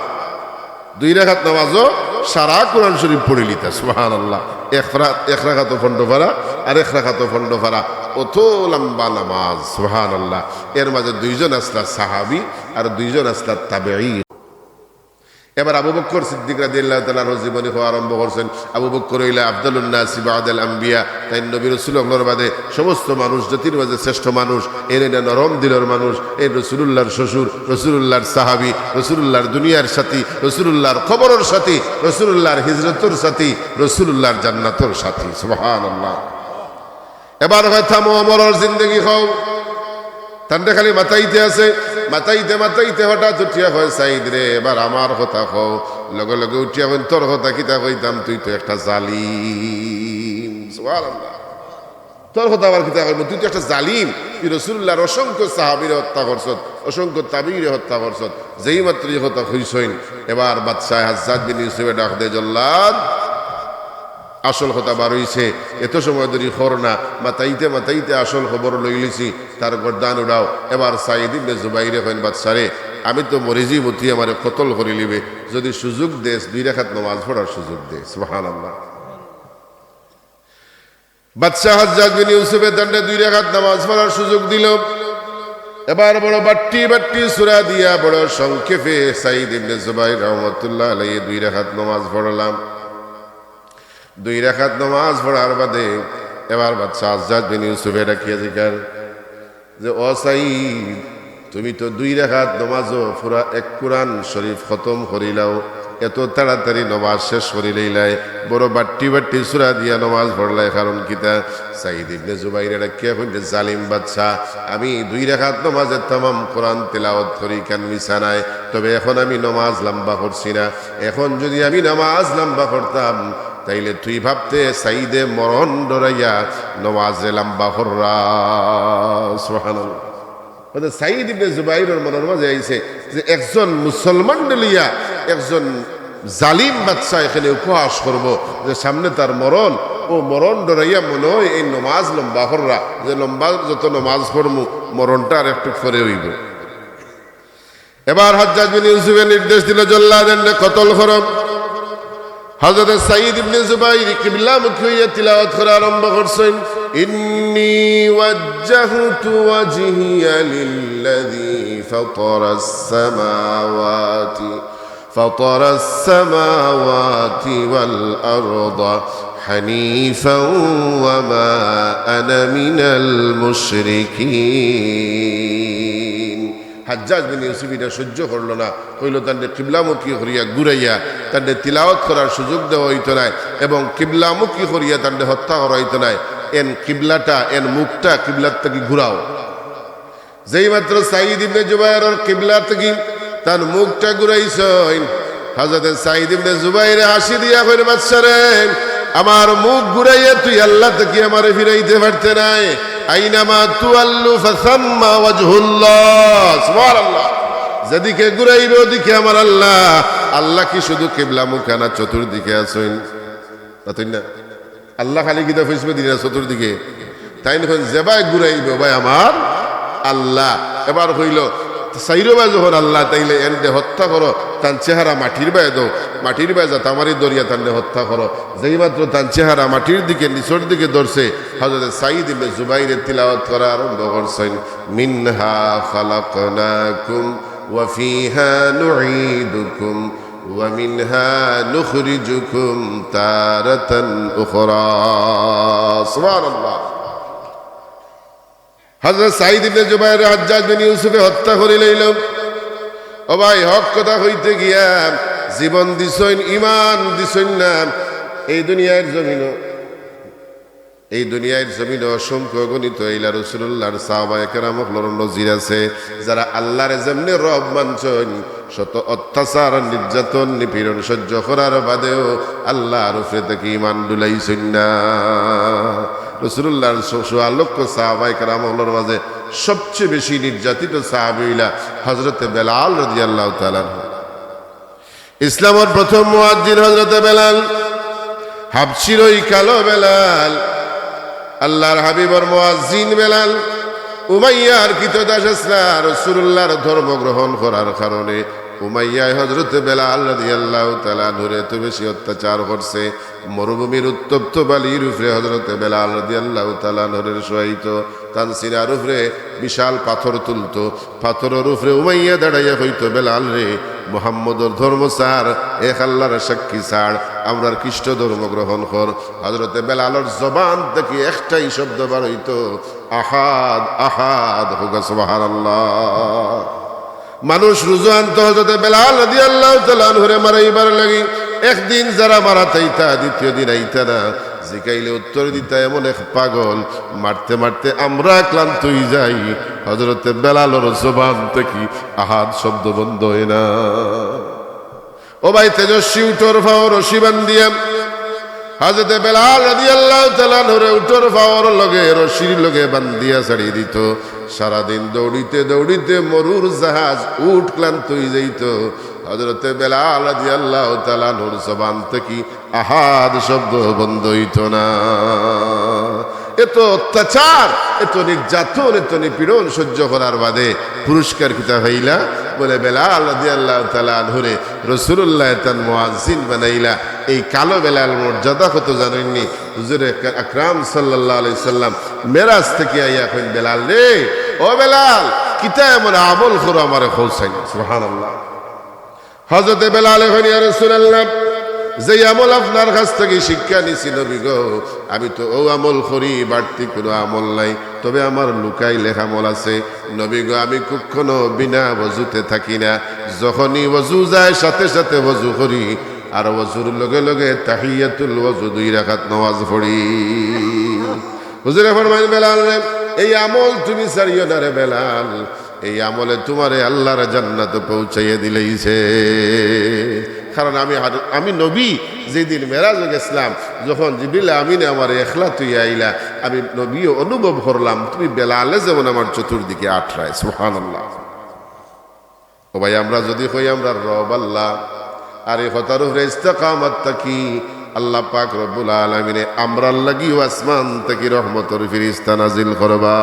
দুই রাকাত নামাজো সারা কোরআন শরীফ পড়িলিতা। সুবহানাল্লাহ। এক রা-, এক রাকাতো পনরো পারা, আর এক রাকাতো পনরো পারা। অত লম্বা নামাজ। সুবহানাল্লাহ। এর মাঝে দুইজন আছলা সাহাবী, আর দুইজন আছলা তাবেয়ী। এবার আবু বকর সিদ্দিক রাদিয়াল্লাহু তাআলা আনহুর জীবনী কওয়া আরম্ভ করছইন। আবু বকর অইলা আফদালুন নাসি বাদাল আম্বিয়া, তাইন নবী রাসূল অকলর বাদে সমস্ত মানুষ জাতির মাঝে শ্রেষ্ঠ মানুষ, এর এটা নরম দিলর মানুষ, এই রাসূলুল্লাহর শ্বশুর, রাসূলুল্লাহর সাহাবী, রাসূলুল্লাহর দুনিয়ার সাথী, রাসূলুল্লাহর কবরর সাথী, রাসূলুল্লাহর হিজরতর সাথী, রাসূলুল্লাহর জান্নাতর সাথী। সুবহানাল্লাহ। এবার কয়, "থামো, ওমরর জিন্দেগি কও।" তানরে খালি মাতাইতে আছে, মাতাইতে মাতাইতে হঠাৎ উঠিয়া কয়, "সাইদ রে, এবার আমার কথা কও।" লগে লগে উঠিয়া কইন, "তোর কথা কিতা কইতাম, তুই তো একটা জালিম।" সুবহানাল্লাহ। "তোর কথা আবার কিতা কইমু, তুই তো একটা জালিম।" তুই রাসূলুল্লাহর অসংখ্য সাহাবীরে হত্যা করছত, অসংখ্য তাবিঈরে হত্যা করছত।" যেই মাত্র ই কথা কইছইন, এবার বাদশাহ হাজ্জাজ বিন ইউসুফে ডাক দে, "জল্লাদ, আসল কথা বার অইছে, এত সময় ধরি খবর না, মাতাইতে মাতাইতে আসল খবর লইলিছি, তার গর্দান উড়াও।" এবার সাইদ ইবনে জুবাইরে কইন, "বাদশারে, আমি তো মরি যিমু, তুই আমারে কতল করিলিবে, যদি সুযোগ দেস, দুই রাকাত নমাজ পড়ার সুযোগ দে।" সুবহানাল্লাহ। বাদশাহ হাজ্জাজ বিন ইউসুফে তানরে দুই রাকাত নমাজ পড়ার সুযোগ দিল। এবার বড় বাট্টি বাট্টি সূরা দিয়া বড় সংক্ষেপে সাইদ ইবনে জুবাইর রহমতুল্লাহ আলাইহি দুই রাকাত নমাজ পড়লাম। দুই রাকাত নমাজ পড়ার বাদে এবার বাদশাহ হাজ্জাজ বিন ইউসুফে ডাকিয়া জিকার যে, "ও সাইদ, তুমি তো দুই রাকাত নমাজও পুরা এক কুরআন শরীফ খতম করিলাও, এত তাড়াতাড়ি নমাজ শেষ করিলাইলায়, বড় বাট্টি বাট্টি সূরা দিয়া নমাজ পড়লায়, কারণ কিতা?" সাইদ ইবনে জুবাইরে ডাকিয়া কইন যে, "জালিম বাদশা, আমি দুই রাকাত নমাজে তামাম কুরআন তিলাওয়াত করি, ইখান মিছা নায়, তবে এখন আমি নমাজ লম্বা করছি না। এখন যদি আমি নমাজ লম্বা করতাম, তাইলে তুই ভাবতে সাইদে মরণ ডরাইয়া নমাজরে লম্বা কররা।" সুবহানাল্লাহ। অর্থাৎ সাইদ ইবনে জুবাইরর মনর মাঝে আইছে যে একজন মুসলমানরে লইয়া একজন জালিম বাদশা এখানে উপহাস করব, যে সামনে তার মরণ, ও মরণ ডরাইয়া মনে হয় এই নমাজ লম্বা কররা, যে লম্বা যত নমাজ পড়মু, মরণটা আর একটু পরে অইব। এবার হাজ্জাজ বিন ইউসুফে নির্দেশ দিল, "জল্লাদ, এনরে কতল করো।" হযরত সাইদ ইবনে জুবাইর কিবলামুখী হইয়া তিলাওয়াত করা আরম্ভ করছইন, "إني وجهت وجهي للذي فطر السماوات، فطر السماوات والأرض حنيفا وما أنا من المشركين।" হাজ্জাজ বিন ইউসুফ ইটা সহ্য করল না, কইল, "তানরে কিবলামুখী করিয়া ঘুরাইয়া তানরে তিলাওয়াত করার সুযোগ দেওয়া অইতো নায়, এবং কিবলামুখী করিয়া তানরে হত্যা করা অইতো নায়। এন কিবলাটা, এন মুখটা কিবলার থাকি ঘুরাও।" যেই মাত্র সাইদ ইবনে জুবাইরর কিবলা থাকি তান মুখটা ঘুরাইছইন, হযরতে সাইদ ইবনে জুবাইরে হাসি দিয়া কইন, "বাদশা রে, আমার মুখ ঘুরাইয়া তুই আল্লাহ থাকি আমারে ফিরাইতে পারতে নায়। আইনামা তুওয়াল্লু ফাসাম্মা ওয়াজহুল্লাহ।" সুবহানাল্লাহ। যেদিকে ঘুরাইবে ওদিকে আমার আল্লাহ। আল্লাহ কি শুধু কিবলা মুখা না, চতুর্দিকে আছইন? মাতইন না? আল্লাহ খালি কিতা ফিছবায় দিরা চতুর্দিকে? তাইন কইন, "যেবায় ঘুরাইবে ওবায় আমার আল্লাহ।" এবার কইল, "চাইরোবায় যখন আল্লাহ, তাইলে এনরে হত্যা করো, তান চেহারা মাটির বায় দেও, মাটির বায় যাতা মারি ধরিয়া তানরে হত্যা করো।" যেই মাত্র তান চেহারা মাটির দিকে, নিচর দিকে ধরছে, হযরতে সাইদ ইবনে জুবাইরে তিলাওয়াত করা আরম্ভ করছইন, "মিনহা খালাকনাকুম ওয়া ফিহা নুঈদুকুম ওয়া মিনহা নুখরিজুকুম তারাতান উখরা।" সুবহানাল্লাহ। হযরত সাইদ ইবনে জুবাইর হাজ্জাজ বিন ইউসুফে হত্যা করিলাইল। ও ভাই, হক কথা কইতে গিয়া জীবন দিছইন, ইমান দিছইন না। এই দুনিয়ার জমিনো, এই দুনিয়ার জমিনো অসংখ্য অগণিত ইলা রাসূলুল্লাহর সাহাবায়ে কেরাম অকলর নজির আছে, যারা আল্লাহরে যেমনে রব মানছইন, শত অত্যাচার, নির্যাতন, নিপীড়ন সহ্য করার বাদেও আল্লাহর উপরে থাকি ইমান ডুলাইছইন না। রাসূলুল্লাহর শ-, সোয়া লক্ষ সাহাবায়ে কেরাম অকলর মাঝে সবচেয়ে বেশি নির্যাতিত সাহাবী অইলা হযরতে বেলাল রাদিয়াল্লাহু তাআলা আনহু। ইসলামর প্রথম মুয়াজ্জিন হযরতে বেলাল, হাবশির ওই কালো বেলাল, আল্লাহর হাবিবর মুয়াজ্জিন বেলাল, উমাইয়ার কৃতদাস আছলা। রাসূলুল্লাহর ধর্ম গ্রহণ করার কারণে উমাইয়ায় হযরতে বেলাল রাদিয়াল্লাহু তাআলা আনহুরে এত বেশি অত্যাচার করছে, মরুভূমির উত্তপ্ত বালির উপরে হযরতে বেলাল রাদিয়াল্লাহু তাআলা আনহুরে শোয়াইতো, তান সিনার উপরে বিশাল পাথর তুলতো, পাথরর উপরে উমাইয়া দাঁড়াইয়া কইতো, "বেলাল রে, মুহাম্মদর ধর্ম ছাড়, এক আল্লাহর সাক্ষী ছাড়, আমরার খ্রিস্ট ধর্ম গ্রহণ কর।" হযরতে বেলালর জবান থাকি একটাই শব্দ বার অইতো, "আহাদ, আহাদ।" কউক্কা সুবহানাল্লাহ। মানুষ রুজু আনতো হযরতে বেলাল রাদিয়াল্লাহু তাআলা আনহুরে মারাইবার লাগি। একদিন যারা মারাত আইতা, দ্বিতীয় দিন আইতা না। জিকাইলে উত্তর দিতা এমন এক পাগল, মারতে মারতে আমরা ক্লান্ত অই যাই। হযরতে বেলালর জবান থাকি আহাদ শব্দ বন্ধ অয় না। ও ভাই, তেজস্বী উটর ফাও রশি বান্ধিয়া হযরতে বেলাল রাদিয়াল্লাহু তাআলা আনহুরে উটর পাওর লগে রশির লগে বান্ধিয়া ছাড়ি দিত। সারাদিন দৌড়িতে দৌড়িতে মরুর জাহাজ উট ক্লান্ত অইযাইত। হযরতে বেলাল রাদিয়াল্লাহু তাআলা আনহুর জবান থাকি আহাদ শব্দ বন্ধ অইত না। এত অত্যাচার, এত নির্যাতন, এত নিপীড়ন সহ্য করার বাদে পুরস্কার কিতা পাইলা? বলে, বেলাল রাদিয়াল্লাহু তাআলা আনহুরে রাসূলুল্লাহ তান মুয়াজ্জিন বানাইলা। এই কালো বেলাল মর্যাদা কত জানইননি? হুজুরে আকরাম সাল্লাল্লাহু আলাইহি সাল্লাম মেরাজ থাকি আইয়া কইন, বেলাল রে, ও বেলাল, কিতা এমন আমল করো আমারে কও চাইন। সুবহানাল্লাহ। হযরতে বেলালে কইন, ইয়া রাসূলুল্লাহ, যেই আমল আপনার কাছ থাকি শিক্ষা নিছি নবী গো, আমি তো অউ আমল করি, বাড়তি কুনু আমল নাই, তবে আমার লুকাইল এক আমল আছে। নবী গো, আমি কুক্ষণও বিনা ওযুতে থাকি না, যখনই ওযু যায় সাথে সাথে ওযু করি, আর ওযুর লগে লগে তাহিয়াতুল ওযু দুই রাকাত নামাজ পড়ি। হুজুরে ফরমাইন, বেলাল রে, এই আমল তুমি ছাড়িও না রে বেলাল, এই আমলে তুমারে আল্লাহর জান্নাতো পৌঁছাইয়া দিলাইছে। কারণ আমি হার-, আমি নবী যেদিন মেরাজো গেছলাম, যখন জিবরিল আমিনে আমারে একলা থইয়া আইলা, আমি নবীও অনুভব করলাম, তুমি বেলালে যেমন আমার চতুর্দিকে আটরায়। সুবহানাল্লাহ। ও ভাই, আমরা যুদি কই আমরার রব আল্লাহ, আর ই কথার উপরে ইস্তেকামত থাকি, আল্লাহ পাক রব্বুল আলামিনে আমরার লাগিও আসমান থাকি রহমতর ফিরিস্তা নাজিল করবা।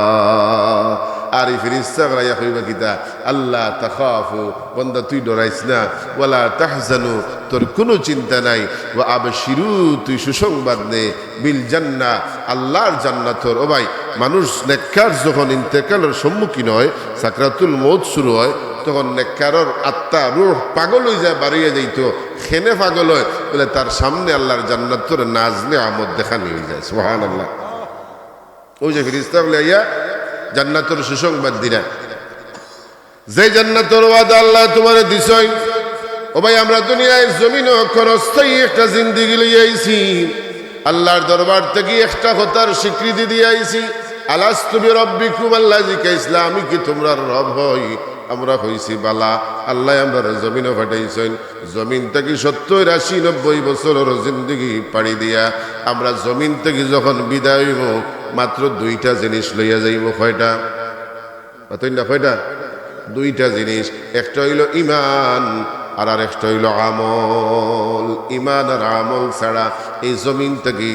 আর ই ফিরিস্তা অকলে আইয়া কইবা কিতা? আল্লা তাখাফু, বন্দা তুই ডরাইস না, ওয়ালা তাহজানু, তোর কুনু চিন্তা নাই, ওয়া আবশিরু, তুই সুসংবাদ নে, বিল জান্নাহ, আল্লাহর জান্নাতর। ও ভাই, মানুষ নেককার যখন ইন্তেকালর সম্মুখীন অয়, সাকরাতুল মউত শুরু অয়, তখন নেককারর আত্মা, রূহ পাগল অইযায়, বারইয়া যাইতো। কেনে পাগল অয়? বলে, তার সামনে আল্লাহর জান্নাতর নাজ নেয়ামত দেখানি অইযায়। সুবহানাল্লাহ। অউ যে ফিরিস্তা অকলে আইয়া জান্নাতর সুসংবাদ দিরা, যে জান্নাতর ওয়াদা আল্লায় তুমারে দিছইন। ও ভাই, আমরা দুনিয়ার জমিনো ক্ষণস্থায়ী একটা জিন্দেগি লইয়া আইছি। আল্লাহর দরবার থাকি একটা কথার স্বীকৃতি দিয়া আইছি, আলাস্তু বিরাব্বিকুম, আল্লায় জিকাইছলা, আমি কি তুমরার রব অই? আমরা কইছি, বালা। আল্লায় আমরারে জমিনো পাঠাইছইন, জমিন থাকি সত্তইর, আশি, নব্বই বছরর জিন্দেগি পাড়ি দিয়া আমরা জমিন থাকি যখন বিদায় অইমু, মাত্র দুইটা জিনিস লইয়া যাইমু। কয়টা? মাতইন না, কয়টা? দুইটা জিনিস। একটা অইলো ইমান, আর আরেকটা অইলো আমল। ইমান আর আমল ছাড়া এই জমিন থাকি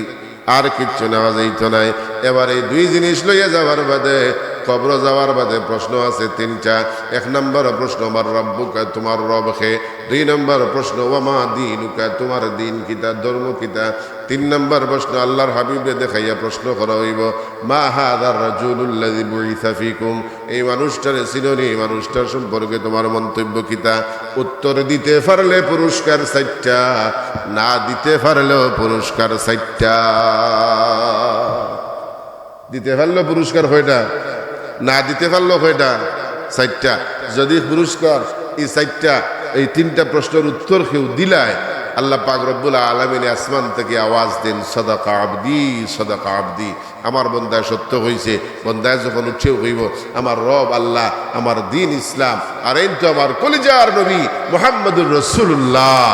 আর কিচ্ছু নেওয়া যাইতো নায়। এবার এই দুই জিনিস লইয়া যাওয়ার বাদে, কবরো যাওয়ার বাদে প্রশ্ন আছে তিনটা। এক নম্বর প্রশ্ন, মান রাব্বুকা, তুমার রব কে? দুই নম্বর প্রশ্ন, ওয়া মা দীনুকা, তুমার দ্বীন কিতা, ধর্ম কিতা? তিন নম্বর প্রশ্ন, আল্লাহর হাবিবরে দেখাইয়া প্রশ্ন করা অইবো, মা হাযার রাজুলুল্লাযী বুইসা ফীকুম, এই মানুষটারে চিনো নি, এই মানুষটার সম্পর্কে তুমার মন্তব্য কিতা? উত্তর দিতে পারলে পুরস্কার চাইরটা, না দিতে পারলেও পুরস্কার চাইরটা। দিতে পারলেও পুরস্কার কয়টা? না দিতে পারলেও কয়টা? চাইরটা। যুদি পুরস্কার ই চাইরটা, এই তিনটা প্রশ্নর উত্তর কেউ দিলায়, আল্লাহ পাক রব্বুল আলামিনে আসমান থাকি আওয়াজ দেইন, সাদাকা আবদি, সাদাকা আবদি। আমার বন্দায় সত্য কইছে। বন্দায় যখন উঠিয়াউ কইবো, আমার রব আল্লাহ, আমার দ্বীন ইসলাম, আর এইন তো আমার কলিজার নবী মুহাম্মদুর রাসূলুল্লাহ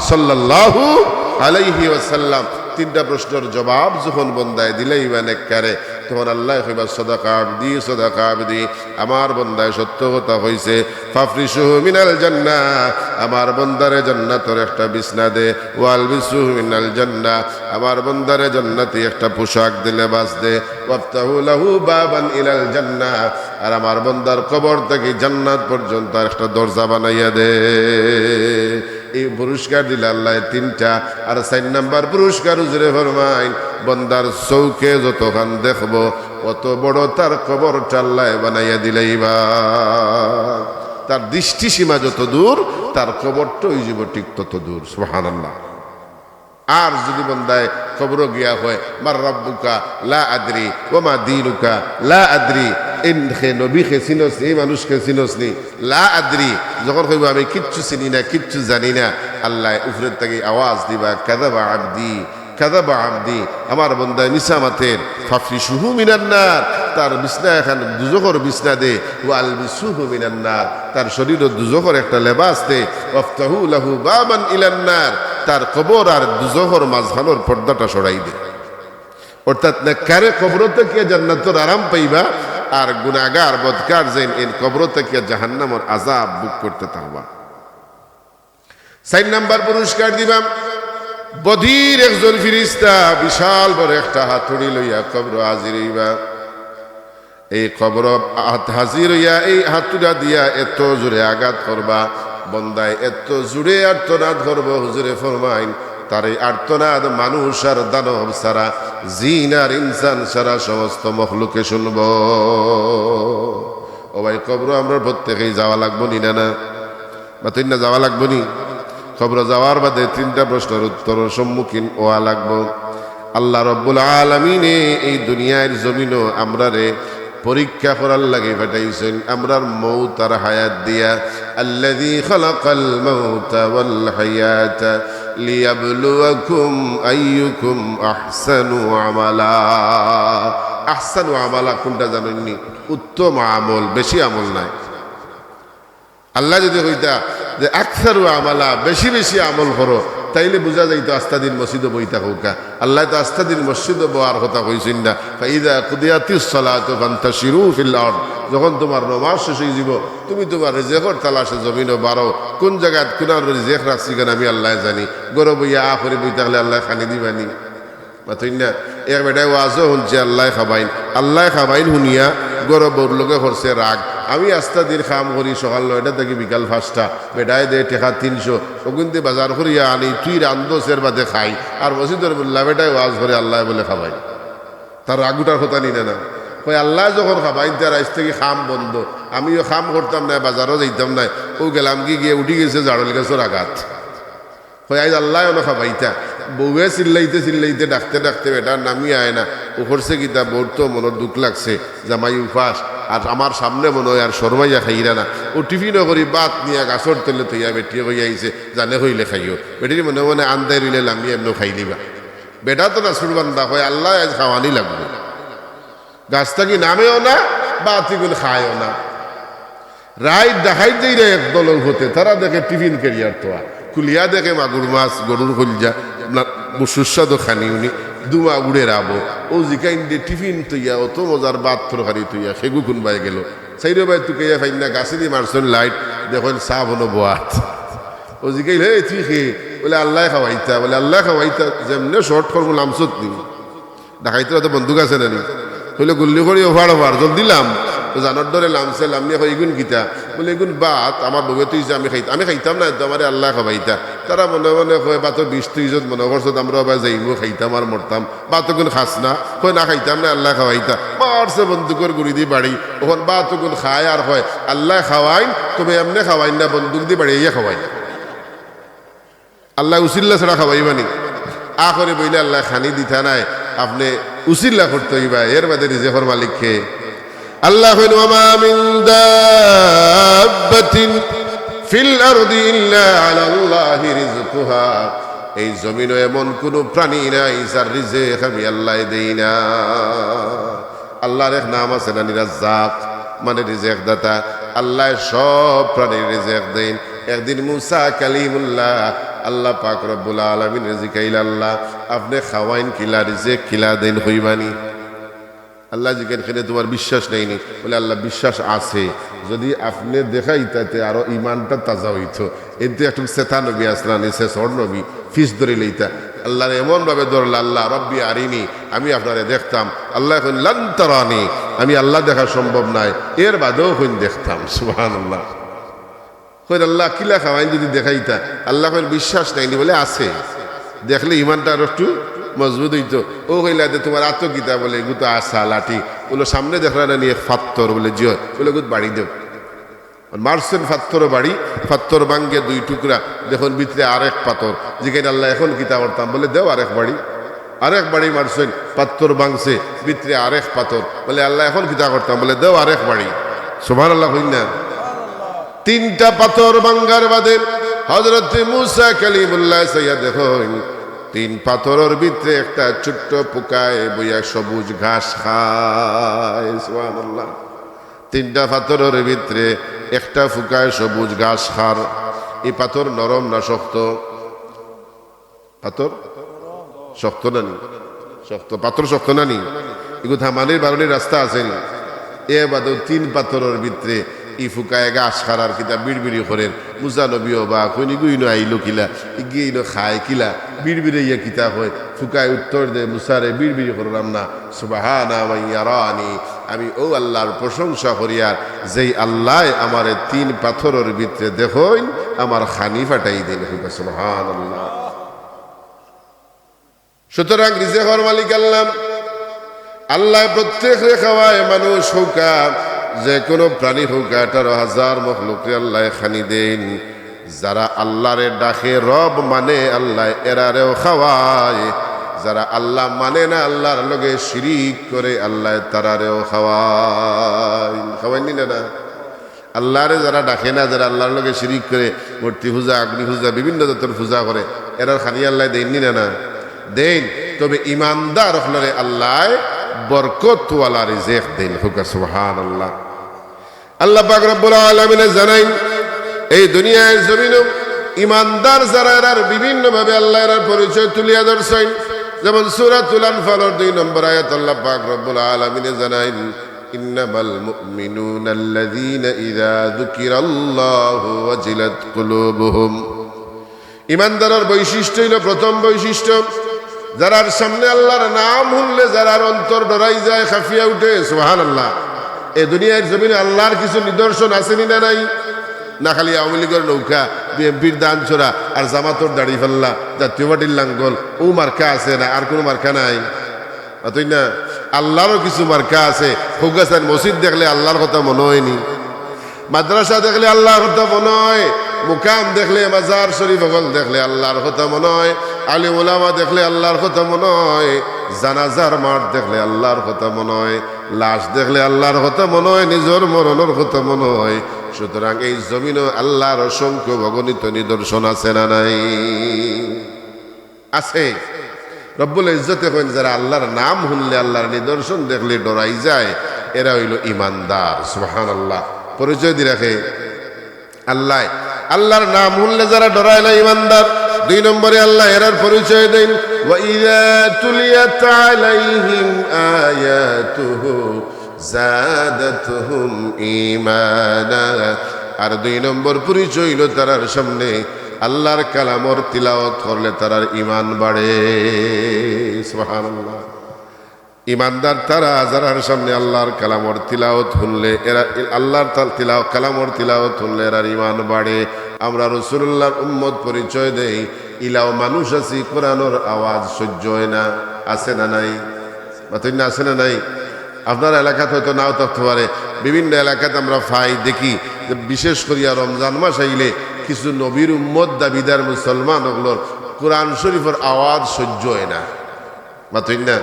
সাল্লাল্লাহু আলাইহি ওয়াসাল্লাম। তিনটা প্রশ্নর জবাব যখন বন্দায় দিলাইবা নেককারে, তখন আল্লায় কইবা, সাদাকা আবদি, সাদাকা আবদি, আমার বন্দায় সত্য কথা কইছে। ফাফরিশুহু মিনাল জান্নাহ, আমার বন্দারে জান্নাতর একটা বিছনা দে। ওয়ালবিসুহু মিনাল জান্নাহ, আমার বন্দারে জান্নাতি একটা পোশাক দে, লেবাস দে। ওয়াফতাহু লাহু বাবান ইলাল জান্নাহ, আর আমার বন্দার কবর থাকি জান্নাত পর্যন্ত আর একটা দরজা বানাইয়া দে। এই পুরস্কার দিলা আল্লায় তিনটা। আর চাইর নাম্বার পুরস্কার হুজুরে ফরমাইন, বন্দার চউখে যতখান দেখবো, অত বড় তার কবরটা আল্লায় বানাইয়া দিলাইবা। তার দৃষ্টিসীমা যত দূর, তার কবরটা অইযিবো ঠিক তত দূর। সুবহানাল্লাহ। আর যুদি বন্দায় কবরো গিয়া কয়, মান রাব্বুকা? লা আদরি। ওয়া মা দীনুকা? লা আদরি। এইন কে, নবী কে চিনস নি? এই মানুষ কে চিনস নি? লা আদরি। যখন কইবো, আমি কিচ্ছু চিনি না, কিচ্ছু জানি না, আল্লায় উপরের থাকি আওয়াজ দিবা, কাযাবা আবদি, কাযাবা আবদি, আমার বন্দায় মিছা মাতের। ফাফরিশুহু মিনান নার, তার বিছনা এখান দুজখর বিছনা দে। ওয়ালবিসুহু মিনান নার, তার শরীরো দুজখর একটা লেবাস দে। ওয়াফতাহু লাহু বাবান ইলান নার, তার কবর আর দুজখর মাঝখানোর পর্দাটা সরাই দেয়। অর্থাৎ নেককারে কবর থাকিয়া জান্নাতর আরাম পাইবা, আর গুনাগার বদকার যেইন এইন কবর থাকিয়া জাহান্নামর আযাব ভোগ করতে থাকবা। চাইর নাম্বার পুরস্কার দিবা, বধির একজন ফিরিস্তা বিশাল বড় একটা হাতুড়ি লইয়া কবর হাজির অইবা। এই কবর হাত হাজির অইয়া এই হাতুড়া দিয়া এত জোরে আঘাত করবা, বন্দায় এত জোরে আর্তনাদ করবো, হুজুরে ফরমাইন, তার এই আর্তনাদ মানুষ আর দানব ছাড়া, জিন আর ইনসান ছাড়া সমস্ত মখলুকে শুনবো। ও ভাই, কবর আমরার প্রত্যেকেই যাওয়া লাগবো নি না, না? মাতইন না, যাওয়া লাগবো নি? কবর যাওয়ার বাদে তিনটা প্রশ্নর উত্তরর সম্মুখীন অওয়া লাগবো। আল্লাহ রব্বুল আলামিনে এই দুনিয়ার জমিনো আমরারে পরীক্ষা করার লাগি পাঠাইছইন, আমরার মউত আর হায়াত দিয়া। আল্লাযী খালাকাল মাউতা ওয়াল হায়াতা লিয়াবলুয়াকুম আইয়ুকুম আহসানু আমালা। আহসানু আমালা কোনটা জানইন নি? উত্তম আমল, বেশি আমল নায়। আল্লায় যুদি কইতা যে আকসারু আমালা, বেশি বেশি আমল করো, তাইলে বুঝা যাইতো আস্তা দিন মসজিদো বই থাকউক্কা। আল্লায় তো আস্তা দিন মসজিদো বওয়ার কথা কইছইন না। ফাইযা কুদিয়াতিস সালাতু ফান্তাশিরু ফিল আরদ, যখন তুমার নমাজ শেষ অইযিবো, তুমি তুমার রিজেকর তালাশে জমিনো বারও। কুন জাগাত কুনার রিজেক রাখছি কেনে আমি আল্লায় জানি। ঘরো বইয়া আ করি বই থাকলে আল্লায় খানি দিবা নি? মাতইন না। এক বেটায় ওয়াজও হুনছে, আল্লায় খাবাইন, আল্লায় খাবাইন হুনিয়া ঘরো বউর লগে করছে রাগ। আমি আস্তা দিন কাম করি সকাল নয়টা থাকি বিকাল পাঁচটা, বেটায় দেয় টেকা তিনশো, অগুইনদি বাজার করিয়া আনি, তুই রান্ধস এর বাদে খাই, আর মসজিদর মোল্লা বেটায় ওয়াজ করে আল্লায় বলে খাবাইন। তার রাগ উঠার কথা নি না, না? কয়, আল্লায় যখন খাবাইন, তে আইজ থাকি কাম বন্ধ, আমিও কাম করতাম নায়, বাজারও যাইতাম নায়, অউ গেলামগি গিয়া উঠি গেছে জাড়ল গাছর আগাত। কয়, আইজ আল্লায় অনো খাবাইতা। বউয়ে চিল্লাইতে চিল্লাইতে, ডাকতে ডাকতে বেটা নামি আয় না। অউ করছে কিতা, বউর তো মনো দুখ লাগছে, জামাই উপাস, আর আমার সামনে মনো অয় আর শরমাইয়া খাইরা না। অউ টিফিনো করি ভাত নিয়া গাছর তলে থইয়া বেটিয়ে কইয়া আইছে, জানে কইলে খাইও। বেটির মনে মনে আন্দাইর অইলে লামিয়া এমনেউ খাইলিবা। বেটা তো নাছোড় বান্দা, কয়, আল্লায় আইজ খাওয়ানি লাগবো। গাছ থাকি নামেও না, ভাত ইগুন খায়ও না। রাইত ডাকাইত যাইরা এক দল অউ পথে, তারা দেখে টিফিন ক্যারিয়ার থওয়া, খুলিয়া দেখে মাগুর মাছ, গরুর কইলজা, না, সুস্বাদু খানি উনি, ধুমা উড়ের আবো। অউ জিকাইন দে টিফিন থইয়া, অত মজার ভাত তরকারি থইয়া, খেগু কুনবায় গেলো। চাইরোবায় তুকাইয়া পাইন না, গাছেদি মারছইন লাইট, দেখইন সাব অনো বওয়াত। অউ জিকাইল, হে, তুই কে? বলে, আল্লায় খাওয়াইতা। বলে, আল্লায় খাওয়াইতা, যেমনে শর্ট করমু লামছত নি। ডাকাইতর তো বন্দুক আছে না নি? কইলে, গুল্লি করি ওফার ওফার, জলদি লাম। তো জানর ডরে লামছে, লামিয়া কয়, ইগুন কিতা? বলে, ইগুন ভাত, আমার বউয়ে থইছে, আমি খাইত-, আমি খাইতাম না, তো আমারে আল্লায় খাবাইতা। তারা মনে মনে কয়, ভাতো বিষ থইছত, মনো করছত আমরাও বায় যাইমু, খাইতাম আর মরতাম। ভাত অগুন খাস না? কয়, না, খাইতাম না, আল্লায় খাবাইতা। মারছে বন্দুকর গুড়িদি বাড়ি, অখন ভাত অগুন খায় আর কয়, আল্লায় খাওয়াইন, তবে এমনে খাওয়াইন না, বন্দুকদি বাড়িয়া খাওয়াইন। আল্লায় উসিল্লা ছাড়া খাবাইবা নি? আ করি বইলে আল্লায় খানি দিতা নায়, আপনে উসিল্লা করতে অইবা, এর বাদে রিজেকর মালিক কে? আল্লায় কইন, "ওয়া মা মিন দাব্বাতিন ফিল আরদি ইল্লা আলাল্লাহি রিজকুহা।" এই জমিনো এমন কুনু প্রাণী নাই যার রিজেক আমি আল্লায় দেই না। আল্লার এক নাম আছে না নি, রাজ্জাক, মানে রিজেক দাতা। আল্লায় সব প্রাণীর রিজেক দেইন। একদিন মুসা কালিমুল্লাহ আল্লাহ পাক রব্বুল আলামিনরে জিকাইলা, "আল্লাহ, আপনে খাওয়াইন কিলা, রিজেক কিলা দেইন, কইবা নি?" আল্লায় জিকাইন, "কেনে, তুমার বিশ্বাস নাই নি?" বলে, "আল্লাহ, বিশ্বাস আছে, যুদি আপনে দেখাইতা তে আরো ইমানটা তাজা অইতো।" এনতে একটু চেতা নবী আছলা নি, শেষর নবী, ফিস ধরিলাইতা। আল্লারে এমন ভাবে ধরলা, "আল্লাহ, রব্বি আরিনি, আমি আপনারে দেখতাম।" আল্লায় কইন, "লান তারানি, আমি আল্লাহ দেখা সম্ভব নায়, এর বাদেও কইন দেখতাম।" সুবহানাল্লাহ। কইন, "আল্লাহ, কিলা খাওয়াইন যুদি দেখাইতা।" আল্লায় কইন, "বিশ্বাস নাই নি?" বলে, "আছে, দেখলে ইমানটা আরো একটু মজবুত অইতো।" অউ কইলা, "তে তুমার আতো কিতা?" বলে, "এগু তো আসা, লাঠি।" বলে, "সামনে দেখরা না নি এক পাত্থর?" বলে, "জি অয়।" বলে, "এগুত বাড়ি দেও।" আর মারছইন পাত্থরো বাড়ি, পাত্থর ভাঙ্গে দুই টুকরা, দেখইন ভিতরে আরেক পাথর। জিকাইন, "আল্লাহ, এখন কিতা করতাম?" বলে, "দেও আরেক বাড়ি।" আরেক বাড়ি মারছইন, পাত্থর ভাঙ্গছে, ভিতরে আরেক পাথর। বলে, "আল্লাহ, এখন কিতা করতাম?" বলে, "দেও আরেক বাড়ি।" সুবহানাল্লাহ কইন না। তিনটা পাথর ভাঙ্গার বাদে হযরতে মুসা কালিমুল্লাহ চাইয়া দেখইন, তিন পাথরর ভিতরে একটা ছোট্ট পোকায় বইয়া সবুজ ঘাস খায়। সুবহানাল্লাহ। তিনটা পাথরর ভিতরে একটা পোকায় সবুজ ঘাস খার। ই পাথর নরম না শক্ত? পাথর শক্ত না নি? শক্ত, পাথর শক্ত না নি? ইগু থামানির বারনির রাস্তা আছে নি? এ বাদেও তিন পাথরর ভিতরে ই ফুকায় ঘাস খারার কিতা বিড়বিড়ি করের, মুসা নবী অবাক অইন, ইগু ইনো আইলো কিলা, ইগিয়ে ইনো খায় কিলা, বিড়বিড়ে ইয়া কিতা কয়, ফুকায় উত্তর দে, মুসারে বিড়বিড়ি করলাম না, সুবহানা মান ইয়ারানি, আমি অউ আল্লার প্রশংসা করিয়ার, যেই আল্লায় আমারে তিন পাথরর ভিতরে দেখইন, আমার খানি ফাটাই দেইন, কউক্কা সুবহানাল্লাহ। সুতরাং রিজেকর মালিক আল্লাহ। আল্লায় প্রত্যেকরে খাওয়ায়, মানুষ হউক্কা, যেকুনু প্রাণী হউক্কা, আঠারো হাজার মখলুকরে আল্লায় খানি দেইন। যারা আল্লারে ডাকে, রব মানে, আল্লায় এরারেও খাওয়ায়। যারা আল্লা মানে না, আল্লার লগে শিরিক করে, আল্লায় তারারেও খাওয়ায়। খাওয়াইন নি না? আল্লারে যারা ডাকে না, যারা আল্লার লগে শিরিক করে, মূর্তি পূজা, অগ্নি পূজা, বিভিন্ন জাতর পূজা করে, এরার খানি আল্লায় দেইন নি না? না দেইন। তবে ইমানদার অকলরে আল্লায় বরকতওয়ালা রিজেক দেইন। কউক্কা সুবহানাল্লাহ। আল্লাহ পাক রব্বুল আলামিনে জানাইন, এই দুনিয়ার জমিনো ইমানদার যারা, এরার বিভিন্নভাবে আল্লায় এরার পরিচয় তুলিয়া ধরছইন। যেমন সূরাতুল আনফালর দুই নম্বর আয়াত আল্লাহ পাক রব্বুল আলামিনে জানাইন, "ইন্নামাল মুমিনুনা আল্লাযীনা ইযা যুকিরাল্লাহু ওয়াজিলাত কুলুবুহুম।" ইমানদারর বৈশিষ্ট্য অইলো, প্রথম বৈশিষ্ট্য, যারার সামনে আল্লার নাম হুনলে যারার অন্তর ডরাই যায়, কাঁপিয়া উঠে। সুবহানাল্লাহ। এ দুনিয়ার জমিনো আল্লার কিছু নিদর্শন আছে নি না নাই? না খালি আওয়ামী লীগর নৌকা, বিএনপির ধান ছড়া আর জামাতর দাড়ি পাল্লা, জাতীয় পার্টির লাঙ্গল, অউ মার্কা আছে না, আর কুনু মার্কা নাই? অতএব না, আল্লারও কিছু মার্কা আছে। কউক্কা চাইন, মসজিদ দেখলে আল্লার কথা মনো অয় নি? মাদ্রাসা দেখলে আল্লার কথা মনো অয়, মুকাম দেখলে, মাজার শরিফ অকল দেখলে আল্লার কথা মনো অয়, আলিম উলামা দেখলে আল্লার কথা মনো অয়, জানাজার মাঠ দেখলে আল্লার কথা মনো অয়, লাশ দেখলে আল্লার কথা মনো অয়, নিজর মরণর কথা মনো অয়। সুতরাং এই জমিনো আল্লার অসংখ্য অগণিত নিদর্শন আছে না নাই? আছে। রব্বুল ইজ্জতে কইন, যারা আল্লার নাম হুনলে, আল্লার নিদর্শন দেখলে ডরাই যায়, এরা অইলো ইমানদার। সুবহানাল্লাহ। পরিচয় দি রাখে আল্লায়। আল্লার নাম হুনলে যারা ডরায় না, ইমানদার। দুই নম্বরে আল্লায় এরার পরিচয় দেইন, "ওয়া ইযা তুলিয়াত আলাইহিম আয়াতুহু জাদাতহুম ঈমানা।" আর দুই নম্বর পরিচয় অইলো, তারার সামনে আল্লার কালামর তিলাওয়াত করলে তারার ইমান বাড়ে। সুবহানাল্লাহ। ইমানদার তারা যারার সামনে আল্লার কালামর তিলাওয়াত হুনলে, এরা আল্লার তাল-, তিলাও-, কালামর তিলাওয়াত হুনলে এরার ইমান বাড়ে। আমরা রাসুলুল্লাহর উম্মত পরিচয় দেই, ইলাও মানুষ আছি, কোরআনর আওয়াজ সহ্য অয় না, আছে না নাই? মাতইন না, আছে না নাই? আপনার এলাকাত হয়তো নাও থাকতে পারে, বিভিন্ন এলাকাত আমরা পাই, দেখি যে বিশেষ করিয়া রমজান মাস আইলে কিছু নবীর উম্মত দাবিদার মুসলমান অকলর কোরআন শরিফর আওয়াজ সহ্য অয় না। মাতইন না?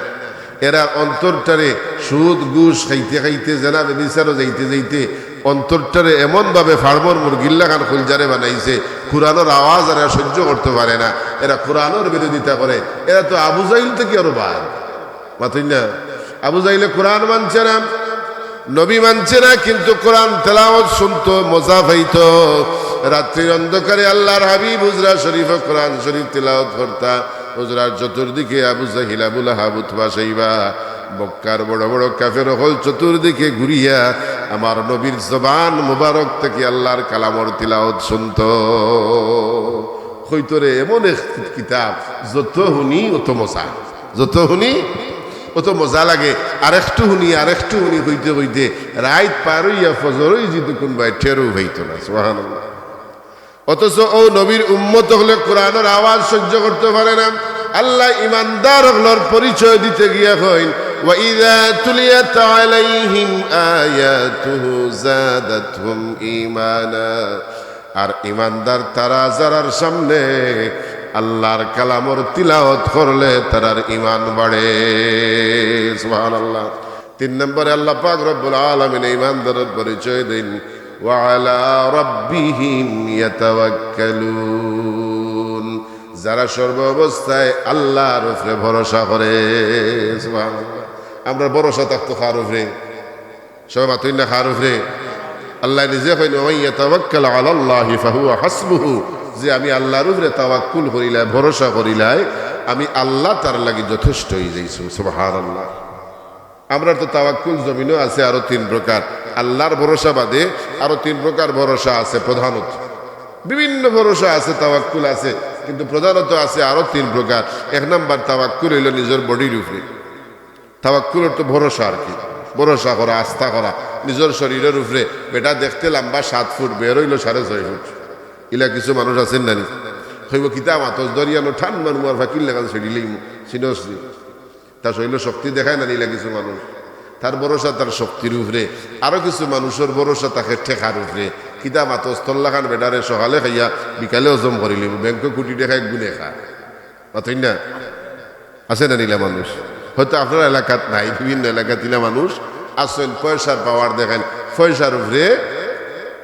এরার অন্তরটারে সুদ, ঘুষ খাইতে খাইতে, জেনা ব্যভিচারো যাইতে যাইতে অন্তরটারে এমনভাবে ফার্মর মুরগির লাখান কইলজারে বানাইছে, কোরআনর আওয়াজ এরা সহ্য করতে পারে না, এরা কোরআনর বিরোধিতা করে। এরা তো আবু জাহিল থাকি আরো বাদ। মাতইন না? আবু জাহিলে কোরআন মানছে না, নবী মানছে না, কিন্তু কোরআন তেলাওয়াত শুনতো, মজা পাইতো। রাত্রির অন্ধকারে আল্লার হাবিব হুজরা শরিফো কোরআন শরিফ তেলাওয়াত করতা। হুজরার চতুর্দিকে আবু জাহিল, আবু লাহাব, উতবা, শাইবা, মক্কার বড় বড় কাফের অকল চতুর্দিকে ঘুরিয়া আমার নবীর জবান মুবারক থাকি আল্লার কালামর তিলাওয়াত শুনতো। কইতো রে, এমন এক কিতাব, যত হুনি অত মজা, যত হুনি অত মজা লাগে, আরেকটু হুনি, আরেকটু হুনি কইতে কইতে রাইত পার অইয়া ফজর অইযিতো, কুনবায় টেরও পাইতো না। সুবহানাল্লাহ। অথচ অউ নবীর উম্মত অকলে কোরআনর আওয়াজ সহ্য করতে পারে না। আল্লায় ইমানদার অকলর পরিচয় দিতে গিয়া কইন, "ওয়া ইযা তুলিয়াত আলাইহিম আয়াতুহু জাদাতহুম ঈমানা।" আর ইমানদার তারা যারার সামনে আল্লার কালামর তিলাওয়াত করলে তারার ইমান বাড়ে। সুবহানাল্লাহ। তিন নম্বরে আল্লাহ পাক রব্বুল আলামিনে ইমানদারর পরিচয় দেইন, "ওয়া আলা রাব্বিহিম ইয়াতাওয়াক্কালুন।" যারা সর্ব অবস্থায় আল্লার উপরে ভরসা করে। সুবহানাল্লাহ। আমরার ভরসা থাকতো কার উপরে? সবে মাতইন না, কার উপরে? আল্লায় নিজে কইন, "ওয়া মান ইয়াতাওয়াক্কাল আলাল্লাহি ফাহুয়া হাসবুহু।" যে আমি আল্লাহর উপরে তাওয়াক্কুল করিলাই, ভরসা করিলাই, আমি আল্লাহ তার লাগি যথেষ্ট অইযাইছু। সুবহানাল্লাহ। আমরার তো তাওয়াক্কুল জমিনো আছে আরো তিন প্রকার। আল্লাহর ভরসা বাদে আরো তিন প্রকার ভরসা আছে প্রধানত। বিভিন্ন ভরসা আছে, তাওয়াক্কুল আছে, কিন্তু প্রধানত আছে আরো তিন প্রকার। এক নাম্বার তাওয়াক্কুল অইলো নিজর বডির উপরে। তাওয়াক্কুল অর্থ ভরসা আর কি, ভরসা করা, আস্থা করা নিজর শরীরর উপরে। বেটা দেখতে লাম্বা সাত ফুট, বের অইলো সাড়ে ছয় ফুট। ইলা কিছু মানুষ আছইন না নি? কইবো, "কিতা মাতস, দরিয়ানো টান মারমু আর ফাকির লাখান ছিড়িলাইমু, চিনস নি?" তার শরীরো শক্তি দেখায় না নি ইলা কিছু মানুষ? তার ভরসা তার শক্তির উপরে। আরো কিছু মানুষর ভরসা থাকে টেকার উপরে। "কিতা মাতস, তোর লাখান বেটারে সকালে খাইয়া বিকালে হজম করিলিমু, ব্যাংকো কুটি টেকা এক গুণে খা।" মাতইন না? আছে না নি ইলা মানুষ? হয়তো আপনার এলাকাত নাই, বিভিন্ন এলাকাত ইলা মানুষ আছইন, পয়সার পাওয়ার দেখাইন, পয়সার উপরে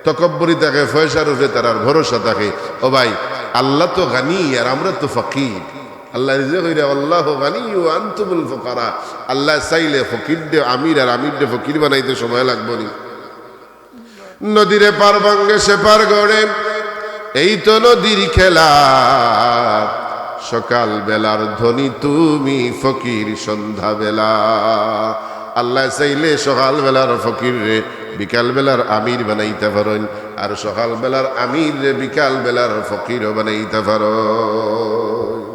তকব্বরি থাকে, পয়সার উপরে তারার ভরসা থাকে। ও ভাই, আল্লাহ তো গানি আর আমরা তো ফকির। আল্লায় নিজে কইরা, "আল্লাহু গানি ওয়া আনতুমুল ফুকারা।" আল্লায় চাইলে ফকিররে আমির আর আমিররে ফকির বানাইতে সময় লাগবো নি? নদীর এপার ভাঙ্গে সেপার গড়ে, এই তো নদীর খেলা। সকাল বেলার ধনী তুমি ফকির সন্ধ্যা বেলা। আল্লায় চাইলে সকাল বেলার ফকিররে বিকাল বেলার আমির বানাইতা পারইন, আর সকাল বেলার আমিররে বিকাল বেলার ফকিরও বানাইতা পারইন।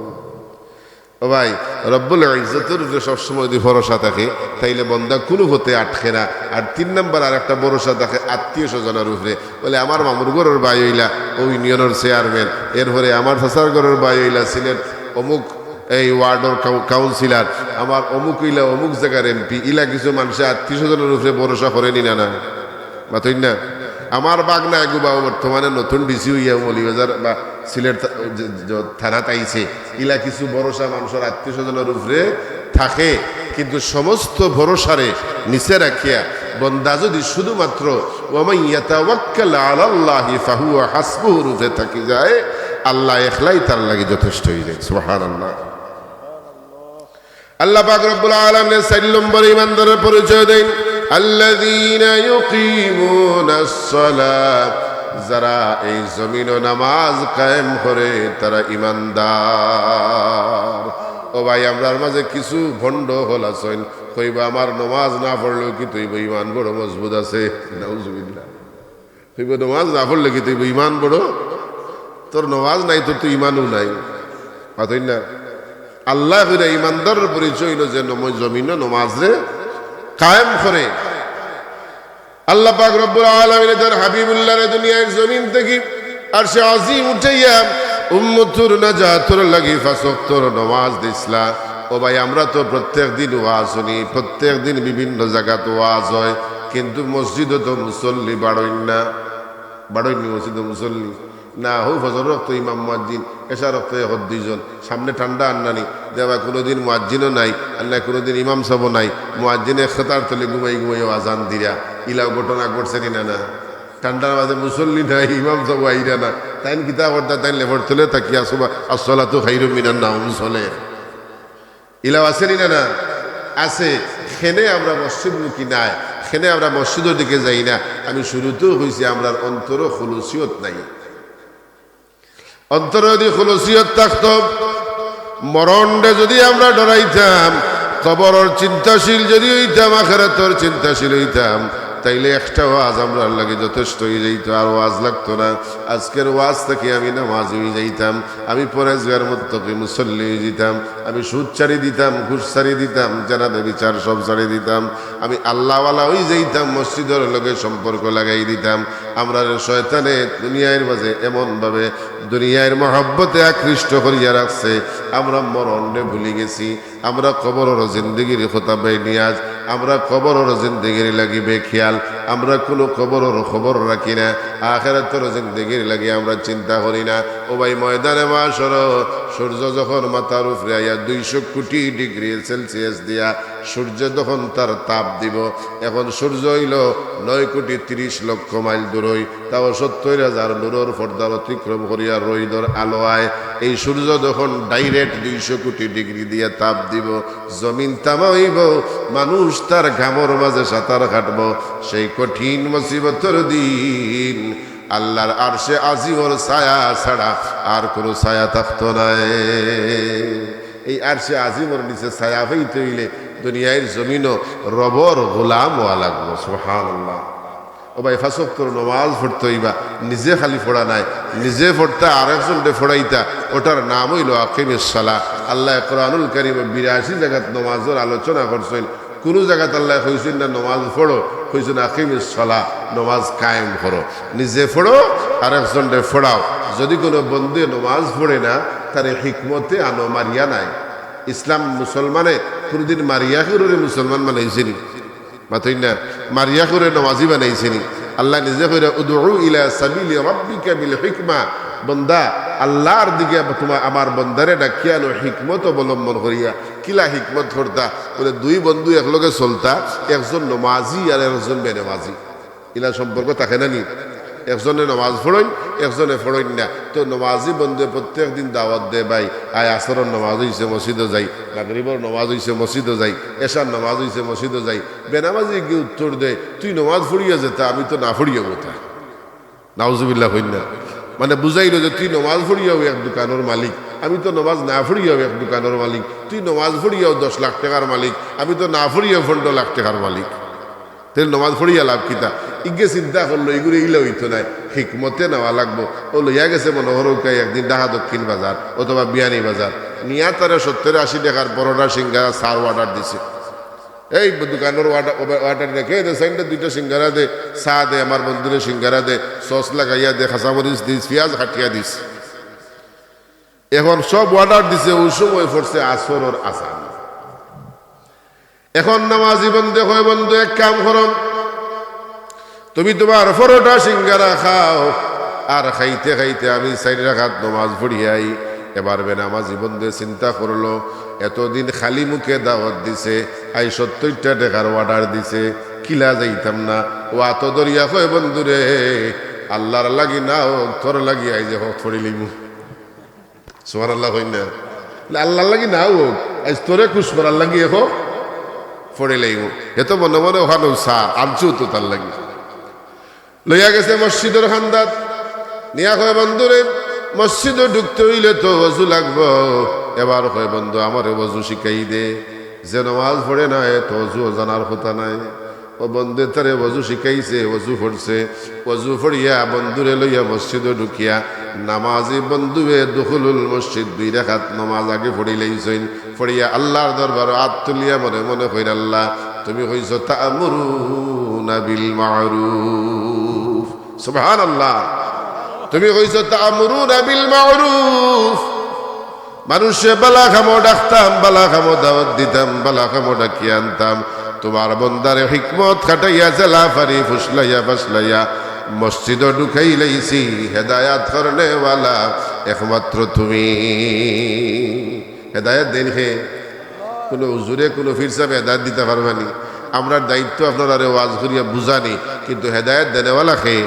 ও ভাই, রব্বুল ইজ্জতর উপরে সবসময় যদি ভরসা থাকে, তাইলে বন্দা কুনু পথে আটকে না। আর তিন নাম্বার আর একটা ভরসা থাকে আত্মীয় স্বজনর উপরে। বলে, "আমার মামুর ঘরর ভাই অইলা অউ ইউনিয়নর চেয়ারম্যান, এরপরে আমার চাচার ঘরর ভাই অইলা সিলেট অমুক এই ওয়ার্ডর কাউ-, কাউন্সিলর, আমার অমুক অইলা অমুক জাগার এমপি।" ইলা কিছু মানষে আত্মীয় স্বজনর উপরে ভরসা করে নি না, না? মাতইন না? আমার ভাগনা এগু বাবু বর্তমানে নতুন ডিসি অইয়া মৌলভীবাজার বা সিলেট থা-, যে, যে, থানাত আইছে। ইলা কিছু ভরসা মানষর আত্মীয় স্বজনর উপরে থাকে, কিন্তু সমস্ত ভরসারে নিচে রাখিয়া বন্দা যদি শুধুমাত্র "ওয়া মান ইয়াতাওয়াক্কাল আলাল্লাহি ফাহুয়া হাসবুহুর" উপরে থাকি যায়, আল্লাহ একলাই তার লাগি যথেষ্ট অইযায়। সুবহানাল্লাহ। আল্লাহ পাক রব্বুল আলামিনে চাইর নম্বর ইমানদারর পরিচয় দেইন, "আল্লাযীনা ইউকিমুনাস সালাহ", যারা এই জমিনো নামাজ কায়েম করে, তারা ইমানদার। ও ভাই, আমরার মাঝে কিছু ভন্ড অকল আছইন, কইবা, "আমার নমাজ না পড়লেও কিতা অইবো, ইমান বড় মজবুত আছে।" নাউজুবিল্লাহ। কইবো, "নমাজ না পড়লে কিতা অইবো, ইমান বড়।" তোর নমাজ নাই, তোর তো ইমানও নাই। মাতইন না? আল্লায় কইরা ইমানদারর পরিচয় অইলো যে নম-, জমিনো নমাজরে কায়েম করে। আল্লাহ পাক রব্বুল আলামিনে তান হাবিবুল্লাহরে দুনিয়ার জমিন থাকি আরশে আজিম উঠাইয়া উম্মতর নাজাতর লাগি পাঁচ ওয়াক্তর নমাজ দিছলা। ও ভাই, আমরা তো প্রত্যেক দিন ওয়াজ হুনি, প্রত্যেক দিন বিভিন্ন জাগাত ওয়াজ অয়, কিন্তু মসজিদো তো মুসল্লি বাড়ইন না। বাড়ইন নি মসজিদো মুসল্লি? না, হউ ফজরর ওয়াক্ত ইমাম মুয়াজ্জিন, এশার ওয়াক্ত এক দুইজন, সামনে ঠান্ডা আন্নানি, দেখবা কুনুদিন মুয়াজ্জিনও নাই, আর না কুনুদিন ইমাম সাবও নাই, মুয়াজ্জিনে এক কাতার তলে ঘুমাই ঘুমাইও আজান দিরা, ইলাও ঘটনা ঘটছে নি না, না? ঠান্ডার মাঝে মুসল্লি নাই, ইমাম সাবও আইরা না, তাইন কিতা করতা, তাইন লেফর তলে থাকিয়া সুবা-, "আসসালাতু খাইরুম মিনান নাউম" চলে। ইলাও আছে নি না, না? আছে। খেনে আমরা মসজিদমুখী নায়, খেনে আমরা মসজিদর দিকে যাই না। আমি শুরুতেও কইছি, আমরার অন্তরো খুলুসিয়ত নাই। অন্তরো যদি খুলুসিয়ত থাকতো, মরণরে যদি আমরা ডরাইতাম, কবরর চিন্তাশীল যদি অইতাম, আখেরাতর চিন্তাশীল অইতাম, তাইলে একটা ওয়াজ আমরার লাগি যথেষ্ট অইযাইতো, আর ওয়াজ লাগতো না। আজকের ওয়াজ থাকি আমি নামাজি অইযাইতাম, আমি পরেজগার মুত্তাকি মুসল্লি অইযিতাম, আমি সুদ ছাড়ি দিতাম, ঘুষ ছাড়ি দিতাম, জেনা ব্যভিচার সব ছাড়ি দিতাম, আমি আল্লাহওয়ালা অইযাইতাম, মসজিদর লগে সম্পর্ক লাগাই দিতাম। আমরারে শয়তানে দুনিয়ার মাঝে এমনভাবে দুনিয়ার মহব্বতে আকৃষ্ট করিয়া রাখছে, আমরা মরণরে ভুলি গেছি। আমরা কবরর জিন্দেগির কথা বেনিয়াজ, আমরা কবরর জিন্দেগির লাগি বেখিয়াল, আমরা কুনু কবরর খবর রাখি না। আখেরাতর জিন্দেগির লাগি আমরা চিন্তা করি না। ও ভাই, ময়দানে মাশর সূর্য যখন মাথার উপরে আইয়া দুইশো কোটি ডিগ্রি সেলসিয়াস দিয়া সূর্যে যখন তার তাপ দিব, এখন সূর্য অইল নয় কোটি তিরিশ লক্ষ মাইল দূরই, তাও সত্তর হাজার নূরর পর্দার অতিক্রম করিয়া রইদর আলো আয়। এই সূর্য যখন ডাইরেক্ট দুইশো কোটি ডিগ্রি দিয়া তাপ দিব, জমিন তামা অইব, মানুষ তার ঘামর মাঝে সাঁতার কাটব। সেই কঠিন মুসিবতর দিন আল্লাহর আরশে আজিমর ছায়া ছাড়া আর কোনো ছায়া থাকতো নায়। এই আরশে আজিমর নিচে ছায়া পাইতে অইলে দুনিয়ার জমিনও রবর গোলাম হওয়া লাগবো। সুবহানাল্লাহ। ও ভাই, পাঁচ ওয়াক্তর নমাজ পড়তে অইবা, নিজে খালি পড়া নায়, নিজে পড়তা, আরেকজনরে পড়াইতা, ওটার নাম অইল আকিমিস সালাহ। আল্লাহ কোরআনুল কারীমে বিরাশি জাগাত নমাজর আলোচনা করছইন, কুনু জাগাত আল্লাহ কইছইন না নমাজ পড়ো, কইছইন আকিমিস সালাহ, নমাজ কায়েম করো। নিজে পড়ো, আরেকজনরে পড়াও। যদি কোনো বন্দে নমাজ পড়ে না, তারে হিকমতে আনো, মারিয়া নায়। ইসলাম মুসলমানে কোনোদিন মারিয়া কেউরে মুসলমান বানাইছে নি? মাতইন না, মারিয়া কেউরে নমাজি বানাইছে নি? আল্লাহ নিজে কইরা, "উদউ ইলা সাবিলি রাব্বিকা বিল হিকমা।" বন্দা, আল্লাহর দিকে তোমার, আমার বন্দারে ডাকিয়া আনো হিকমত অবলম্বন করিয়া। কিলা হিকমত করতা? বলে, দুই বন্ধু একলগে চলতা, একজন নমাজি আর একজন বেনমাজি। ইলা সম্পর্ক থাকে না নি? একজনে নমাজ পড়ইন, একজনে পড়ইন না। তো নমাজি বন্ধুয়ে প্রত্যেক দিন দাওয়াত দে, "ভাই, আয় আসরর নমাজ অইছে, মসজিদো যাই, মাগরিবর নমাজ অইছে, মসজিদো যাই, এশার নমাজ অইছে, মসজিদো যাই।" বেনামাজি গিয়ে উত্তর দেয়, "তুই নমাজ পড়িয়া যেতা, আমি তো না পড়িয়া যেতাম।" নাউজুবিল্লাহ কইন না। মানে বুঝাইল যে, "তুই নমাজ পড়িয়াও এক দোকানর মালিক, আমি তো নমাজ না পড়িয়াও এক দোকানর মালিক, তুই নমাজ পড়িয়াও দশ লাখ টাকার মালিক, আমি তো না পড়িয়াও পনেরো লাখ টাকার মালিক।" তাইলে নমাজ পড়িয়া লাভ কিতা? ইগে চিন্তা করলো, ইগুরে ইলা অইতো নায়, হিকমতে নেওয়া লাগবো। ও লইয়া গেছে মনে করো কাই একদিন ঢাকা দক্ষিণ বাজার অথবা বিয়ানীবাজার, নিয়া তারে সত্তর আশি টাকার পরোটা সিঙ্গারা চার অর্ডার দিছে। এই দোকানর অর্ডার, অর্ডার রেখে দে, সাইডে দুইটা সিঙ্গারা দে, চা দে, আমার বন্ধুরে সিঙ্গারা দে, সস লাগাইয়া দে, কাঁচামরিচ দিস, পিয়াজ কাটিয়া দিস। এখন সব অর্ডার দিছে, ওই সময় পড়ছে আসরর আজান। এখন নামাজি বন্দে কয়, "বন্ধু, এক কাম করো, তুমি তুমার পরোটা সিঙ্গারা খাও, আর খাইতে খাইতে আমি চাইর রাকাত নমাজ পড়িয়াই।" এবার বেনামাজি বন্দে চিন্তা করলো, এতদিন খালি মুখে দাওয়াত দিছে, আই সত্তরটা টেকার অর্ডার দিছে, কিলা যাইতাম না। ও আতো ধরিয়া কয়, "বন্ধুরে, আল্লাহর লাগি না হোক, তোর লাগি আইজ এক ওয়াক্ত পড়িলিমু।" সুবহানাল্লাহ কইন না। বলে, "আল্লাহর লাগি না হোক, আইজ তোরে খুশ করার লাগি এক ওয়াক্ত পড়িলিমু।" হে তো মনে মনে ওখানো সার আনছু তো তার লাগি। লইয়া গেছে মসজিদর কান্দাত, নিয়া কয়, "বন্ধুরে, মসজিদো ঢুকতে অইলে তো অজু লাগবো।" এবার কয়, "বন্ধু, আমারে অজু শিখাই দে, যে নমাজ পড়ে না, এ তো অজুও জানার কথা নাই।" ও বন্ধুয়ে তারে অজু শিখাইছে, অজু পড়ছে। অজু পড়িয়া বন্ধুরে লইয়া মসজিদো ঢুকিয়া নামাজি বন্ধুয়ে দুখুলুল মসজিদ, দুই রাকাত নমাজ আগে পড়িলাইছইন। পড়িয়া আল্লাহর দরবারো আত তুলিয়া মনে মনে কইরা, "আল্লাহ, তুমি কইছো তা'মুরুনা বিল মা'রুফ।" সুবহানাল্লাহ। "তুমি কইছো তা'মুরুনা বিল মা'রুফ।" মানুষরে বালা কামো ডাকতাম, বালা কামো দাওয়াত দিতাম, বালা কামো ডাকিয়া আনতাম। তুমার বন্দারে হিকমত খাটাইয়া জেলা ফারি ফুসলাইয়া ফাসলাইয়া মসজিদো ঢুকাইলাইছি। হেদায়াত করনেওয়ালা একমাত্র তুমি। হেদায়াত দেইন কে? কুনু হুজুরে, কুনু পীর সাবে হেদায়াত দিতা পারবা নি? আমরার দায়িত্ব আপনারারে ওয়াজ করিয়া বুঝানি, কিন্তু হেদায়াত দেনেওয়ালা কে?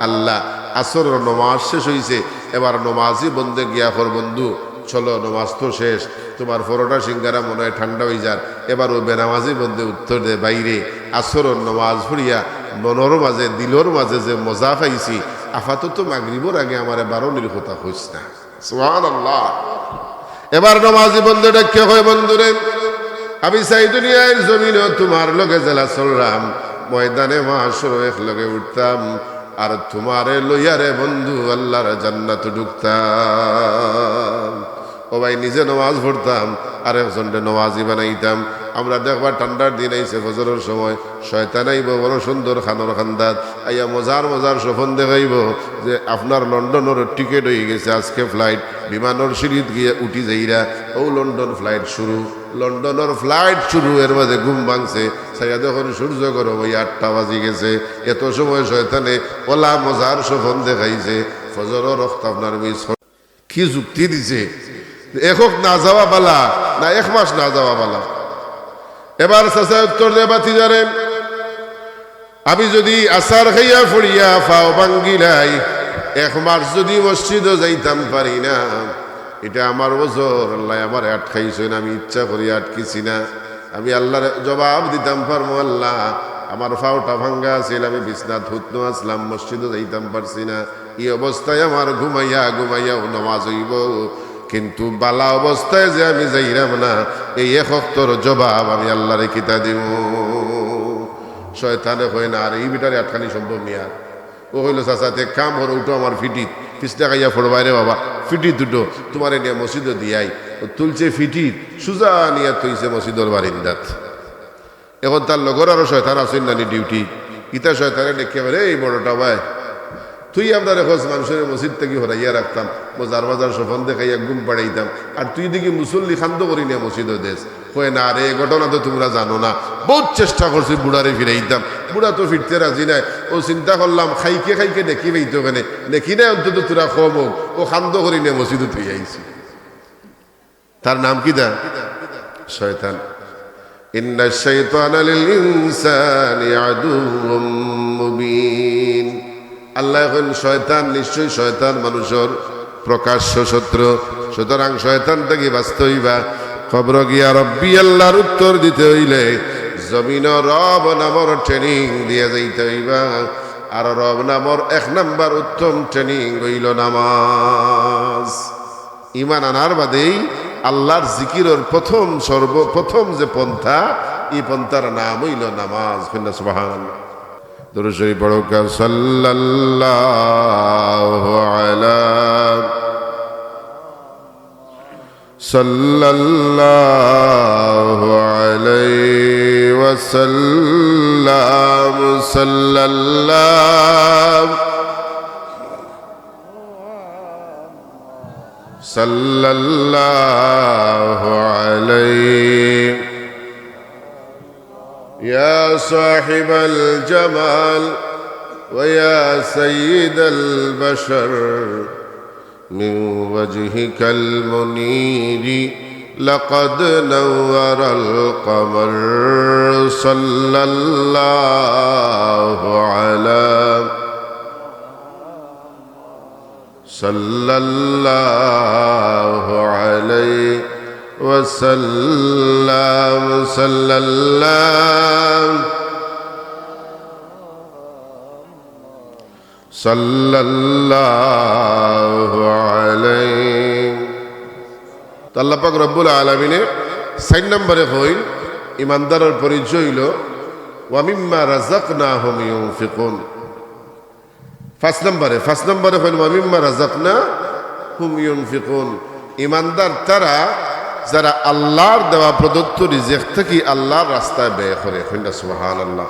আল্লাহ। আসরর নমাজ শেষ অইছে, এবার নমাজি বন্দে গিয়া কর, "বন্ধু, চলো, নমাজ তো শেষ, তুমার পরোটা সিঙ্গারা মনে হয় ঠান্ডা অইযার।" এবার ও বেনামাজি বন্দে উত্তর দে, "ভাইরে, আসরর নমাজ পড়িয়া মনর মাঝে, দিলর মাঝে যে মজা পাইছি, আপাতত মাগরিবর আগে আমারে বারনির কথা কইস না।" সুবহানাল্লাহ। এবার নমাজি বন্দে ডাকিয়া কয়, "বন্ধুরে, আমি চাই দুনিয়ার জমিনো তুমার লগে জেলা চলরাম, ময়দানে মাশরো একলগে উঠতাম, আর তুমারে লইয়ারে বন্ধু আল্লাহর জান্নাত ঢুকতাম।" ও ভাই, নিজে নমাজ পড়তাম, আর একজনরে নমাজি বানাইতাম। আমরা দেখবা ঠান্ডার দিন আইছে, ফজরর সময় শয়তান আইবো বড় সুন্দর খানর কান্দাত, আইয়া মজার মজার স্বপন দেখাইবো যে আপনার লন্ডনর টিকিট অইগেছে, আজকে ফ্লাইট, বিমানর সিঁড়িত গিয়া উঠি যাইরা, অউ লন্ডন ফ্লাইট শুরু। লন্ডনর ফ্লাইট শুরু, এর মাঝে ঘুম ভাঙছে, চাইয়া দেখইন সূর্য গরম অইয়া আটটা বাজি গেছে। এত সময় শয়তানে অলা মজার স্বপন দেখাইছে, ফজরর অক্ত আপনার মিস। কি যুক্তি দিছে? এক অক্ত না যাওয়া বালা, না এক মাস না যাওয়া বালা? এবার চাচায় উত্তর দেয়, ভাতিজারে, আমি যুদি আছার খাইয়া পড়িয়া পাও ভাঙ্গিলাই, এক মাস যুদি মসজিদো যাইতাম পারি না, ইটা আমার ওজর, আল্লায় আমারে আটকাইছইন, আমি ইচ্ছা করি আটকিছি না। আমি আল্লারে জবাব দিতাম পারমু, "আল্লা, আমার পাওটা ভাঙ্গা আছিল, আমি বিছনাত হুতনো আছলাম, মসজিদো যাইতাম পারছি না, ই অবস্থায় আমার ঘুমাইয়া ঘুমাইয়াও নামাজ অইবো, কিন্তু বালা অবস্থায় যে আমি যাইরাম না, এই এক অক্তর জবাব আমি আল্লারে কিতা দিমু?" শয়তানে কয়, "না রে, ই বেটারে আটকানি সম্ভব নি আর।" অউ কইলো, "চাচা, তে এক কাম করো, উঠো আমার ফিটিত, পিছলা খাইয়া পড়বায় রে বাবা, ফিটিত উঠো, তুমারে নিয়া মসজিদো দিয়াই।" অউ তুলছে ফিটিত, সুজা নিয়া থইছে মসজিদর বারিন্দাত। এখন তার লগর আরো শয়তান আছইন নানি ডিউটি, ইতা শয়তানে ডেকে বলে, "এই বড়টা ভাই, তুই আমরারে কস মানষরে মসজিদ থাকি হরাইয়া রাখতাম, মজার মজার স্বপন দেখাইয়া ঘুম পাড়াইতাম, আর তুই দেখি মুসল্লি কান্দো করি নিয়া মসজিদো দেস।" কয়, "না রে, এ ঘটনা তো তুমরা জানো না, বউত চেষ্টা করছি বুড়ারে ফিরাইতাম, বুড়া তো ফিরতে রাজি নায়, অউ চিন্তা করলাম খাইকে খাইকে নেকি পাইতো কেনে, নেকি নাই অন্তত থুড়া কম অউক, অউ কান্দো করি নিয়া মসজিদো থইয়া আইছি।" তার নাম কিতা? শয়তান। ইন্নাশ শাইতানা লিল ইনসানি আদুউম মুবিন। আল্লায় কইন, শয়তান, নিশ্চয় শয়তান মানুষর প্রকাশ্য শত্রু। সুতরাং শয়তান থাকি বাচতে অইবা। কবরো গিয়া রব্বি আল্লার উত্তর দিতে অইলে জমিনো রব নামর training দিয়া যাইতে অইবা। আর রব নামর এক নাম্বার উত্তম training অইলো নামাজ। ইমান আনার বাদেই আল্লার জিকিরর প্রথম, সর্বপ্রথম যে পন্থা, ই পন্থার নাম অইলো নামাজ। কইন না সুবহানাল্লাহ। দুরূদ শরীফ পড়উক্কা, সাল্লাল্লাহু আলা, সাল্লাল্লাহু আলাইহি ওয়াসাল্লাম, সাল্লাল্লাহু صلى الله عليه يا صاحب الجمال ويا سيد البشر، من وجهك المنير لقد نور القمر، صلى الله على صلى الله عليه وسلم، صلى الله، صلى الله عليه। তো আল্লাহ পাক রব্বুল আলামিনে চাইর নম্বরে কইন, ইমানদারর পরিচয় অইলো, "ওয়া মিম্মা রাযাকনাহুম ইউনফিকুন।" পাঁচ নম্বরে, পাঁচ নম্বরে কইন, "ওয়া মিম্মা রাযাকনাহুম ইউনফিকুন।" ইমানদার তারা যারা আল্লার দেওয়া প্রদত্ত রিজিক থাকি আল্লার রাস্তায় ব্যয় করে। কইন না সুবহানাল্লাহ।